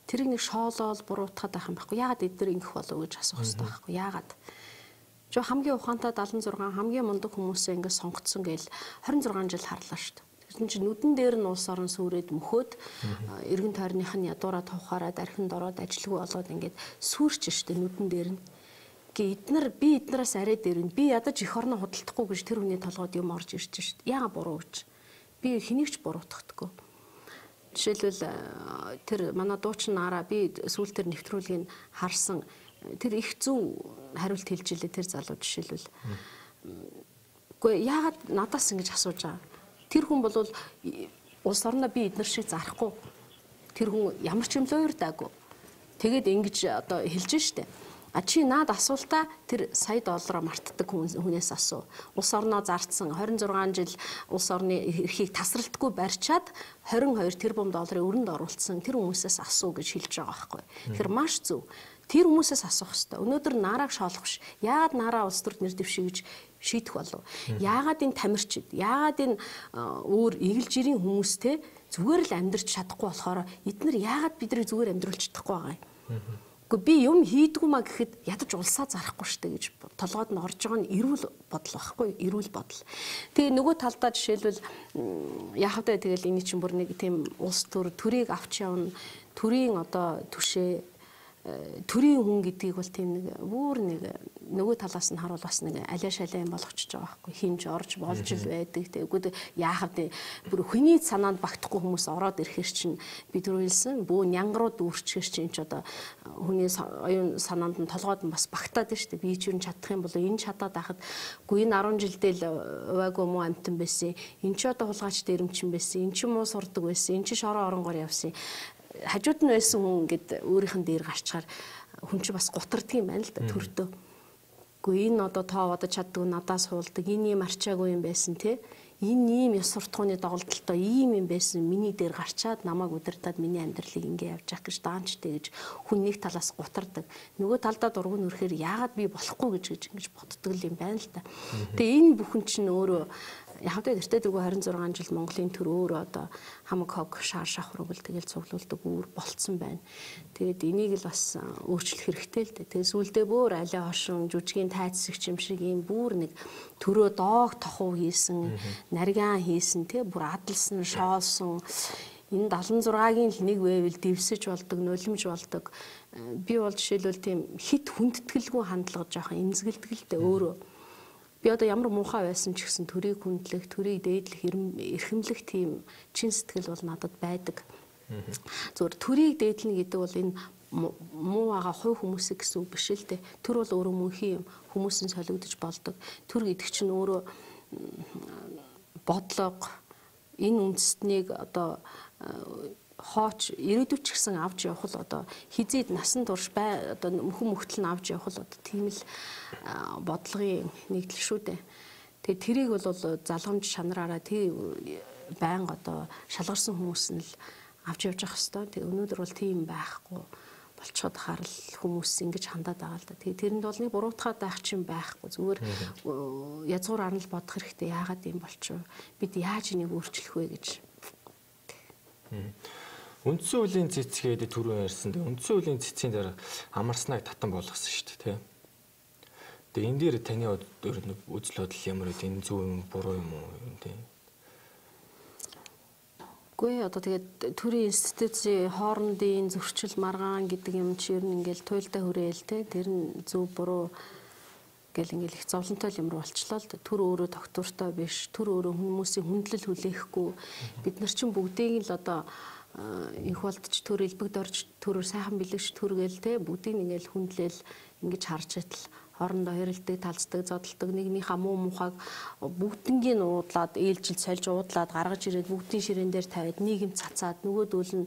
Тэрийг нэг шоолоол буруутгаад байх юм байхгүй. Яагаад эдгээр ингэх болов гэж асуух хэрэгтэй байхгүй. Яагаад? Жо хамгийн ухаантай 76 хамгийн мундаг хүмүүсээ ингээд сонгоцсон гээл 26 жил харлаа штэ. Тэгсэн чинь нүдэн дээр нь улс орон сүрээд мөхөөд эргэн тойрных нь ядуураа товхаараа дархинд ороод ажилгүй болоод ингээд сүрч штэ нүдэн дээр нь. Эднэр би эднээс арай дээр нь би ядаж эх орноо худалдахгүй гэж тэр хүний толгойд юм орж ирж шít. Яага буруу гэж. Би хэнийг ч буруутгахдаггүй. Жишээлбэл тэр манай дуучин нараа би сүүл тэр нэвтрүүлгийг харсан тэр их зөв хариулт хэлж илээ тэр залуу жишээлбэл. Үгүй яагаад надаас ингэж асууж байгаа. Тэр хүн бол улс орноо би эднэр шиг зарахгүй. Тэр хүн ямар ч юм луйрдаагүй. Тэгээд ингэж одоо хэлж штэ. А чи наад асуултаа тэр сая доллараа мартдаг хүнээс асуу. Улс орноо зардсан 26 жил улс орны эрхийг тасралтгүй барьчаад 22 тэрбум долларын өрөнд оруулсан тэр хүмүүсээс асуу гэж хэлж байгаа байхгүй. Тэгэхээр маш зөв. Тэр хүмүүсээс асуух хэрэгтэй. Өнөөдөр нарааг шоолох биш. Яагаад нараа улс төрд нэр дэвшиж гэж шийдэх болов? Яагаад энэ тамирчид, яагаад энэ өөр эгэл жирийн хүмүүстэй зүгээр л амьдрч чадахгүй болохоор эднэр яагаад бидний зүгээр амьдруулж чадахгүй байгаа юм? Гэхдээ би юм хийдгүү маа гэхэд ядаж улсаа зарахгүй штэ гэж толгойд нь орж байгаа нь эрүүл бодол байхгүй эрүүл бодол. Тэгээ нөгөө талдаа жишээлбэл яах вэ тэгэл энэ чинь бүр нэг тийм улс төр төрийг авч явна төрийн одоо түшээ төрийн хүн гэдгийг бол тийм нэг бүр нэг нөгөө талаас нь харуул бас нэг алиа шалаа юм болгочихж байгаа байхгүй хинж орж болж л байдаг. Тэгвэл яах вэ бүр хүний санаанд багтахгүй хүмүүс ороод ирэхэр чинь би түрүү хэлсэн бөө нянгаруу дүүрчгэр чинь ч одоо хүний оюун санаанд нь толгойд нь бас багтаад байна шүү дээ. Би ч юу чадах юм бол энэ чадаад байхад үгүй энэ 10 жилдээ л увайгүй муу амтан байсан. Энэ ч одоо хулгайч дээрэмчин байсан. Энэ ч муу сурдаг байсан. Энэ ч шороо оронгоор явсан. Хажууд нь байсан хүн ингээд өөрийнх нь дээр гарчаар хүн чинь бас гутардаг юм байна л да төрдөө. Үгүй энэ одоо тоо бодож чаддгүй надаас хуулдаг энэ юм арчаагүй юм байсан те. Энэ ийм ёс суртахууны доголдолтой ийм юм байсан миний дээр гарчаад намайг удирдаад миний амьдралыг ингэ явж явах гэж даанчтай гэж хүн нэг талаас гутардаг. Нөгөө талдаа дургу нүрэхээр яагаад би болохгүй гэж гэж ингэж боддог юм байна л да. Тэгээ энэ бүхэн чинь өөрөө яг тэ тэртээ дөрвөө 26 жил Монголын төр өөрөө одоо хамаг хог шар шахруугал тэгэл цуглуулдаг үүр болцсон байна. Тэгээд энийг л бас өөрчлөх хэрэгтэй л дээ. Тэгээд сүүлдээ бүр алиа хошин жүжигийн тайцсагч юм шиг ийм бүр нэг төрөө доог тохуу хийсэн, нариган хийсэн тэ бүр адалсан, шоолсон энэ 76-гийн л нэг байвал дэвсэж болдог, нулимж болдог. Би бол жишээлбэл тийм хит хүндэтгэлгүй хандлага жоохон эмзэгэлдэг л дээ өөрөө. Би одоо ямар муухай байсан ч гэсэн төрийг хүндлэх, төрийг дээдлэх, эрхэмлэх тийм чин сэтгэл бол надад байдаг. Зүгээр төрийг дээдлэнэ гэдэг бол энэ муу байгаа хувь хүмүүсийг гэсэн үг биш л дээ. Төр бол өөрөө мөнхийн юм. Хүмүүс нь солигдож болдог. Төр гэдэг чинь өөрөө бодлого, энэ үндэстнийг одоо хооч ирээдүйд ч гэсэн авч явах л одоо хизээд насан турш бай одоо мөхөн мөхтөл нь авч явах л одоо тийм л бодлогын нэгдэл шүү дээ. Тэгээ тэрийг бол залгамж чанараараа тий байнга одоо шалгарсан хүмүүс нь л авч явж явах хэвээр. Тэгээ өнөөдөр бол тийм байхгүй болцоход харал хүмүүс ингэж хандаад байгаа л да. Тэгээ тэрэнд бол нэг буруутгаад байх чинь байхгүй. Зүгээр язгуур арна л бодох хэрэгтэй. Яагаад юм болчих вэ? Бид яаж энийг өөрчлөх вэ гэж. Үндсэн хуулийн цэцгээд түрүүн ярьсан. Тэгээ үндсэн хуулийн цэцгийн дараа амарснаг татан болгосон шүү дээ, тэ. Тэгээ энэ дээр таны үзэл бодол ямар вэ? Энэ зөв юм буруу юм уу юм тэ? Үгүй одоо тэгээд төрийн институцийн хоорондын зөрчил маргаан гэдэг юм чи ер нь ингээл туйлдаа хүрээл те тэр нь зөв буруу гэл ингээл их зовлонтой юм руу болчлоо л да. Төр өөрөө тогтвортой биш, төр өөрөө хүмүүсийн хүндлэл хүлээхгүй. Бид нар чинь бүгдийг л одоо инх болдч төр элбэгд орж төрөөр сайхан бэлэгч төр гээл те бүгдийг ингээл хүндлэл ингэж харж байтал хоорондоо хэрэлдэг, талцдаг, зодолдог, нэгнийхээ муу мухаг бүгднгийн уудлаад, ээлжил сольж уудлаад гаргаж ирээд бүгдийн ширээн дээр тавиад нийгэм цацаад нөгөөдөл нь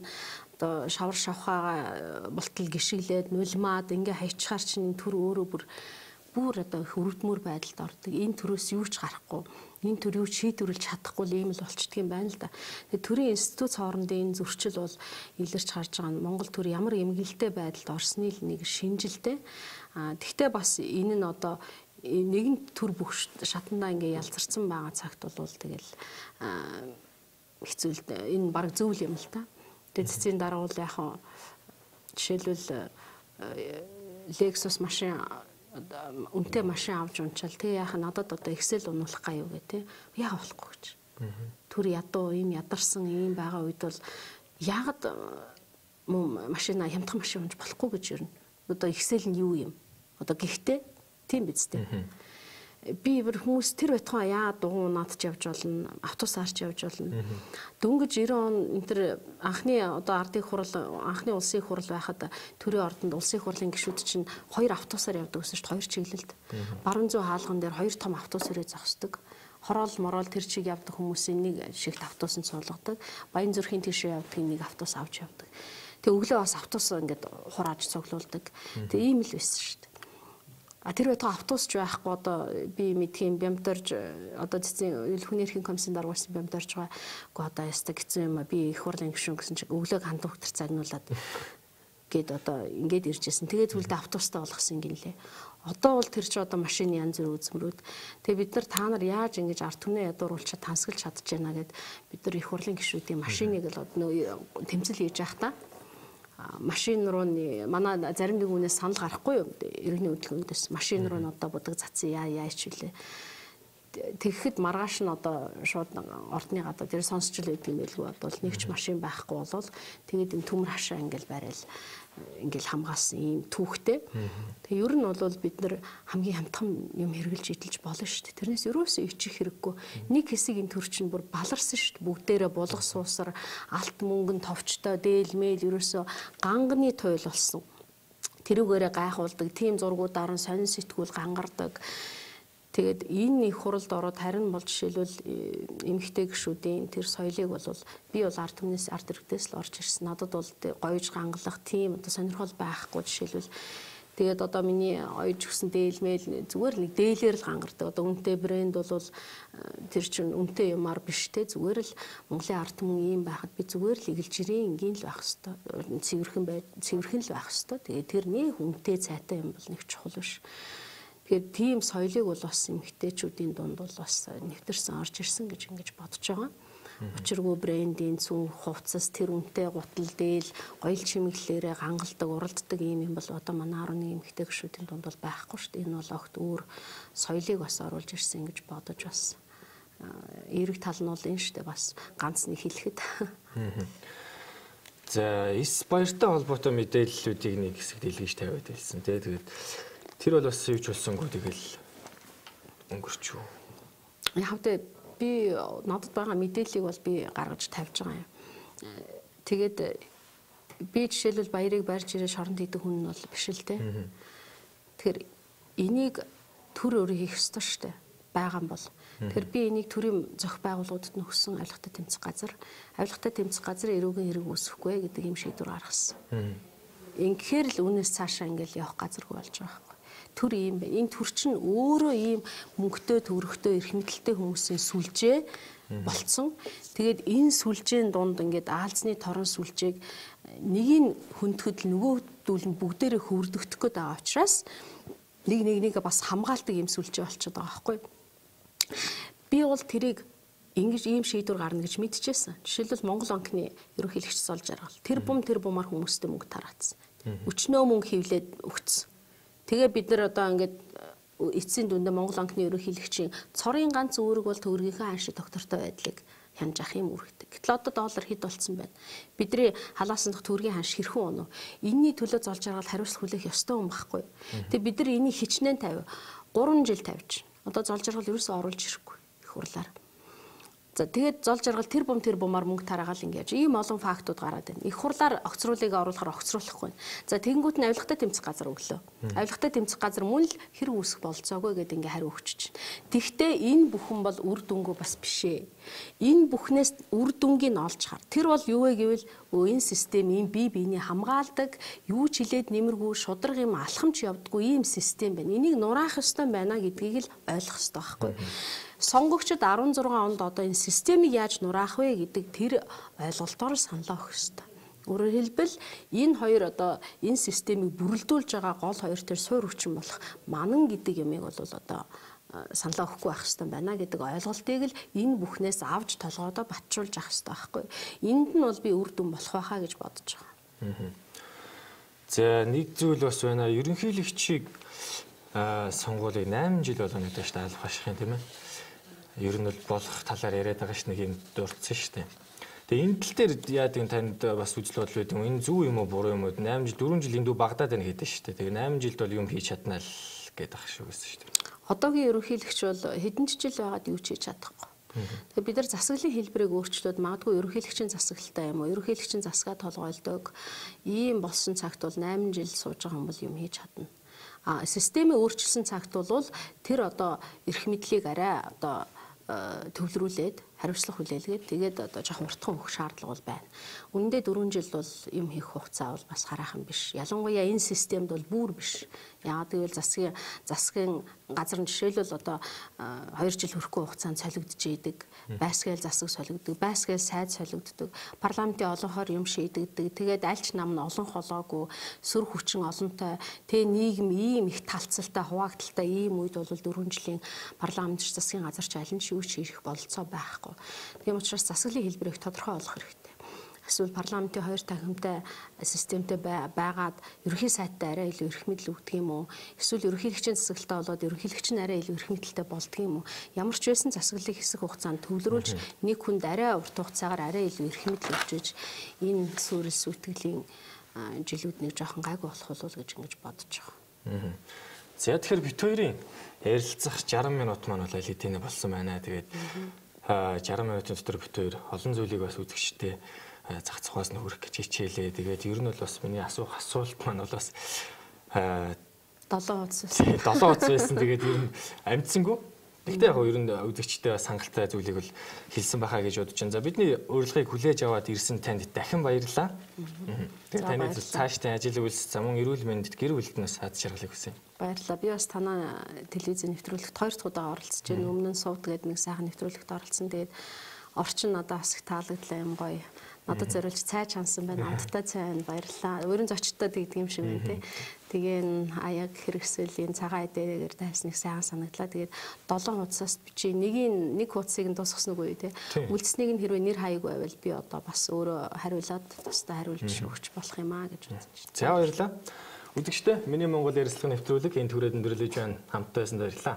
одоо шавар шавхаагаа болтол гიშгэлээд нулимаад ингээ хайчхаар чинь төр өөрөө бүр одоо их өрөвдмөр байдалд ордог. Энэ төрөөс юу ч гарахгүй, энэ төр юу ч шийдвэрлэж чадахгүй л ийм л болчдөг юм байна л да. Тэгээ төрийн институт хоорондын энэ зөрчил бол илэрч гарч байгаа нь Монгол төр ямар эмгэлтэй байдалд орсны л нэг шинжилтэй. Тэгтээ бас энэ нь одоо нэгэн төр бүх шатандаа ингээ ялзарсан байгаа цагт бол тэгэл хэцүү л дээ. Энэ баг зөв юм л та. Тэгээ цэцгийн дараа бол яг жишээлбэл Lexus машин үнэтэй машин авч унчаал тэгээ яах надад одоо Excel унуулах гаа юу гэ тэ яа болохгүй гэж. Түр ядуу ийм ядарсан ийм байгаа үед бол яагаад машина хямдхан машин унж болохгүй гэж ер нь одоо Excel нь юу юм одоо гэхдээ тийм биз дээ. Би бүр хүмүүс тэр байтугай яа дугуй унаад ч явж болно, автобусаар ч явж болно. Дөнгөж 90 он энэ төр анхны одоо ардын хурал, анхны улсын хурал байхад төрийн ордонд улсын хурлын гишүүд чинь хоёр автобусаар явдаг гэсэн шүү дээ, хоёр чиглэлд. Баруун зүүн хаалган дээр хоёр том автобус өрөө зогсдог. Хороол мороол тэр чиг явдаг хүмүүсийн нэг шигт автобус нь суулгадаг. Баян зүрхийн тийшээ явдгийг нэг автобус авч явдаг. Тэгээ өглөө бас автобус ингээд хурааж цуглуулдаг. Тэгээ ийм л байсан шүү дээ. А тэр байтугай автобус ч байхгүй одоо би мэдхийн бямдорж одоо цэцэн хүний эрхийн комиссийн дарга байсан бямдорж байгаа. Үгүй одоо ястаг хэцүү юм а би их хурлын гишүүн гэсэн чинь өглөөг хандуух тэр загнуулаад гээд одоо ингээд ирж байсан. Тэгээд түлдээ автобустай болгосон гинлээ. Одоо бол тэр чи одоо машины янз бүр үзмрүүд. Тэгээ бид нар та нар яаж ингэж ард түмнээ ядууруулчаад тансаглаж чадж байна гэд бид нар их хурлын гишүүдийн машиныг л нөө тэмцэл хийж явах та. Машин руу манай зарим нэг хүнээс санал гарахгүй юм. Иргэний хөдөлгөөндөөс машин руу нь одоо будаг затсан яа яач вүлээ. Тэгэхэд маргааш нь одоо шууд ордны гадаа тэр сонсч л байдаг юм байлгүй бодвол нэг ч машин байхгүй болвол тэгээд энэ төмөр хашаа ингээл барайл ингээл хамгаалсан ийм түүхтэй. Тэгээ ер нь бол бид нар хамгийн хямдхан юм хэрглэж идэлж болно шүү дээ. Тэрнээс ерөөсөө ичих хэрэггүй. Нэг хэсэг энэ төр чинь бүр баларсан шүү дээ. Бүгдээрээ булга суусар, алт мөнгөн товчтой, дээл мэйл ерөөсөө ганганы туйл болсон. Тэрүүгээрээ гайхуулдаг, тийм зургуудаар нь сонин сэтгүүл гангардаг. Тэгээд энэ их хуралд ороод харин бол жишээлбэл эмэгтэй гишүүдийн тэр соёлыг бол би бол ард түмнээс ард иргэдээс л орж ирсэн. Надад бол гоёж гангалах тийм одоо сонирхол байхгүй жишээлбэл тэгээд одоо миний оёж өгсөн дээлмэл зүгээр нэг дээлээр л гангардаг. Одоо үнэтэй брэнд бол тэр чинь үнэтэй юмар биш те зүгээр л Монголын ард түмэн ийм байхад би зүгээр л эгэлж ирээ энгийн л байх хэвээр цэвэрхэн бай цэвэрхэн л байх хэвээр. Тэгээд тэр нэг үнэтэй цайтай юм бол нэг чухал биш. Тэгэхээр тийм соёлыг бол бас эмэгтэйчүүдийн дунд бол бас нэвтэрсэн орж ирсэн гэж ингэж бодож байгаа. Учиргүй брендийн цүн хувцас тэр үнэтэй гутал дээл гоёл чимэглэлээрээ гангалдаг, уралддаг ийм юм бол одоо манай 11 эмэгтэй гишүүдийн дунд бол байхгүй шүү дээ. Энэ бол огт өөр соёлыг бас оруулж ирсэн гэж бодож бас эерэг тал нь бол энэ шүү дээ бас ганц нэг хэлэхэд. За, эс баяртай холбоотой мэдээллүүдийг нэг хэсэг дэлгэж тавиад хэлсэн тий. Тэгээд тэр бол бас юу ч болсонгүй тэгэл өнгөрч юу. Яг тэ би надад байгаа мэдээллийг бол би гаргаж тавьж байгаа юм. Тэгээд би жишээлбэл баярыг барьж ирээ шоронд хийдэг хүн нь бол биш л те. Тэгэхээр энийг төр өөрөө хийх ёстой шүү дээ. Байгаа юм бол. Тэгэхээр би энийг төрийн зохи байгууллагуудад нь өгсөн авилгатай тэмцэх газар, авилгатай тэмцэх газар эрүүгийн хэрэг үүсэхгүй гэдэг юм шийдвэр гаргасан. Ингэхээр л үүнээс цаашаа ингээл явах газаргүй болж байгаа байхгүй. Төр ийм байна. Энэ төр чинь өөрөө ийм мөнгөтэй, төгрөгтэй, эрх мэдэлтэй хүмүүсийн сүлжээ болцсон. Тэгээд энэ сүлжээн дунд ингээд аалзны торон сүлжээг нэгийг хүндхэд л нөгөөдүүл нь бүгдээрээ хөвөрдөгдөх гээд байгаа учраас нэг нэг бас хамгаалдаг юм сүлжээ болчиход байгаа байхгүй. Би бол тэрийг ингэж ийм шийдвэр гарна гэж мэдчихсэн. Жишээлбэл Монгол банкны ерөнхийлөгч зол жаргал. Тэр бумаар хүмүүстэй мөнгө тараацсан. Өчнөө мөнгө хевлээд өгцсөн. Тэгээ бид нар одоо ингээд эцсийн дүндээ Монгол банкны ерөнхийлөгчийн цорын ганц үүрэг бол төгрөгийнхээ ханшид тогтвортой байдлыг хянаж ах юм үүрэгтэй. Гэтэл одоо доллар хэд болцсон байна. Бидний халаасан дах төгрөгийн ханш хэрхэн унав? Энийний төлөө зол жаргал хариуцлага хүлээх ёстой юм байхгүй. Тэгээ бид нар энийг хичнээн 50 3 жил тавьж. Одоо зол жаргал ерөөсөө оруулж ирэхгүй их хурлаар. За тэгээд зол жаргал тэр бумаар мөнгө тараагаал ингэж ийм олон фактууд гараад байна. Их хурлаар огцруулыг оруулахаар огцруулахгүй. За тэгэнгүүт нь авилгатай тэмцэх газар өглөө. Авилгатай тэмцэх газар мөн л хэрэг үүсэх болцоогүй гэдэг ингээ хариу өгч чинь. Тэгвэл энэ бүхэн бол үр дүнгөө бас биш ээ. Энэ бүхнээс үр дүнгийг олж хар. Тэр бол юу вэ гэвэл энэ систем ийм бие биений хамгаалдаг, юу ч хилээд нэмэргүй шударга юм алхамч явдггүй ийм систем байна. Энийг нураах ёстой байна гэдгийг л ойлгох ёстой байхгүй. Сонгогчид 16 онд одоо энэ системийг яаж нураах вэ гэдэг тэр ойлголтоор саналаа өгөх ёстой. Өөрөөр хэлбэл энэ хоёр одоо энэ системийг бүрэлдүүлж байгаа гол хоёр тэр суур хүчин болох манан гэдэг юмыг бол одоо саналаа өгөхгүй байх ёстой байна гэдэг ойлголтыг л энэ бүхнээс авч толгойдоо батжуулж авах ёстой байхгүй. Энд нь бол би үр дүн болох байхаа гэж бодож байгаа. За нэг зүйл бас байна. Ерөнхийлөгчийг сонгуулийг 8 жил болгоно гэдэг чинь албах ашиг юм тийм ээ. Ер нь бол болох талаар яриад байгаа ш нэг юм дурдсан шүү дээ. Тэгээ энэ тал дээр яадаг юм танд бас үзэл бодол байд юм. Энэ зөв юм уу буруу юм уу? 8 жил 4 жил эндүү багадаад байна гэдэг шүү дээ. Тэгээ 8 жилд бол юм хийж чаднаа л гэдэг ах шүү гэсэн шүү дээ. Одоогийн ерөнхийлөгч бол хэдэн ч жил байгаад юу ч хийж чадахгүй. Тэгэхээр бид нар засаглалын хэлбэрийг өөрчлөөд магадгүй ерөнхийлөгчийн засаглалтай юм уу? Ерөнхийлөгчийн засгаа толгойлдог ийм болсон цагт бол 8 жил сууж байгаа хүн бол юм хийж чадна. А системээ өөрчилсөн цагт бол тэр одоо эрх мэдлийг арай одоо төвлөрүүлээд хариуцлага хүлээлгээд тэгээд одоо жоохон уртхан өгөх шаардлага бол байна. Үнэндээ 4 жил бол юм хийх хугацаа бол бас хараахан биш. Ялангуяа энэ системд бол бүр биш. Яагаад гэвэл засгийн газар нь жишээлбэл одоо 2 жил хүрэхгүй хугацаанд солигдож идэг. Байсгайл засаг солигддог, байсгайл сайд солигддог. Парламентын олонхоор юм шийдэгдэг. Тэгээд альч нам нь олон холоогүй, сүр хүчин олонтой. Тэгээ нийгэм ийм их талцалтай, хуваагдaltaй ийм үед бол 4 жилийн парламент засгийн газар ч аль нь ч юу ч хийх бололцоо байхгүй. Тийм учраас засаглалын хэлбэрийг тодорхой болгох хэрэгтэй. Эсвэл парламентын хоёр танхимтай системтэй байгаад ерөнхий сайдтай арай илүү эрх мэдэл өгдөг юм уу? Эсвэл ерөнхийлөгчийн засаглалтай болоод ерөнхийлөгч нь арай илүү эрх мэдэлтэй болдго юм уу? Ямар ч байсан засаглалыг хэсэг хугацаанд төвлөрүүлж нэг хүнд арай урт хугацаагаар арай илүү эрх мэдэл өгч иж энэ сүрэл сүйтгэлийн жилүүд нэг жоохон гайгүй болох болов гэж ингэж бодож байгаа. За тэгэхээр бит хоёрын ярилцах 60 минут маань бол аль хэдийнэ болсон байна. Тэгээд 60 минутын дотор бит хоёр олон зүйлийг бас үзэгчтэй зах зухаас нь хүрэх гэж хичээлээ. Тэгээд ер нь бол бас миний асуух асуулт маань бол бас 7 хуудас байсан. 7 хуудас байсан. Тэгээд ер нь амжсангүй. Гэхдээ яг ер нь үзэгчтэй бас хангалттай зүйлийг бол хэлсэн байхаа гэж бодож байна. За бидний урилгыг хүлээж аваад ирсэн танд дахин баярлалаа. Тэгээд таны цаашдын ажил үйлс, за мөн эрүүл мэндэд гэр бүлд нь бас аз жаргалыг хүсье. Баярлалаа. Би бас танаа телевизийн нэвтрүүлэгт 2 дахь удаа оролцож байна. Өмнө нь сувд гэдэг нэг сайхан нэвтрүүлэгт оролцсон. Тэгээд орчин надад бас их таалагдлаа юм гоё. Надад зориулж цай чансан байна. Амттай цай байна. Баярлалаа. Өөрийн зочдтой тэгдэг юм шиг байна тий. Тэгээ энэ аяг хэрэгсэлийн цагаан эдээгээр тайсныг сайхан санагдлаа. Тэгээд 7 хуудасаас чи нэг хуудсыг нь дуусгасан үгүй тий. Үлдсэнийг нь хэрвээ нэр хаяг байвал би одоо бас өөрөө хариулаад тусдаа хариулж өгч болох юм аа гэж бодож байна. За баярлалаа. Үзэгчдээ миний Монгол ярилцлага нэвтрүүлэг энэ түрээд өндөрлөж байна. Хамттай байсан баярлалаа.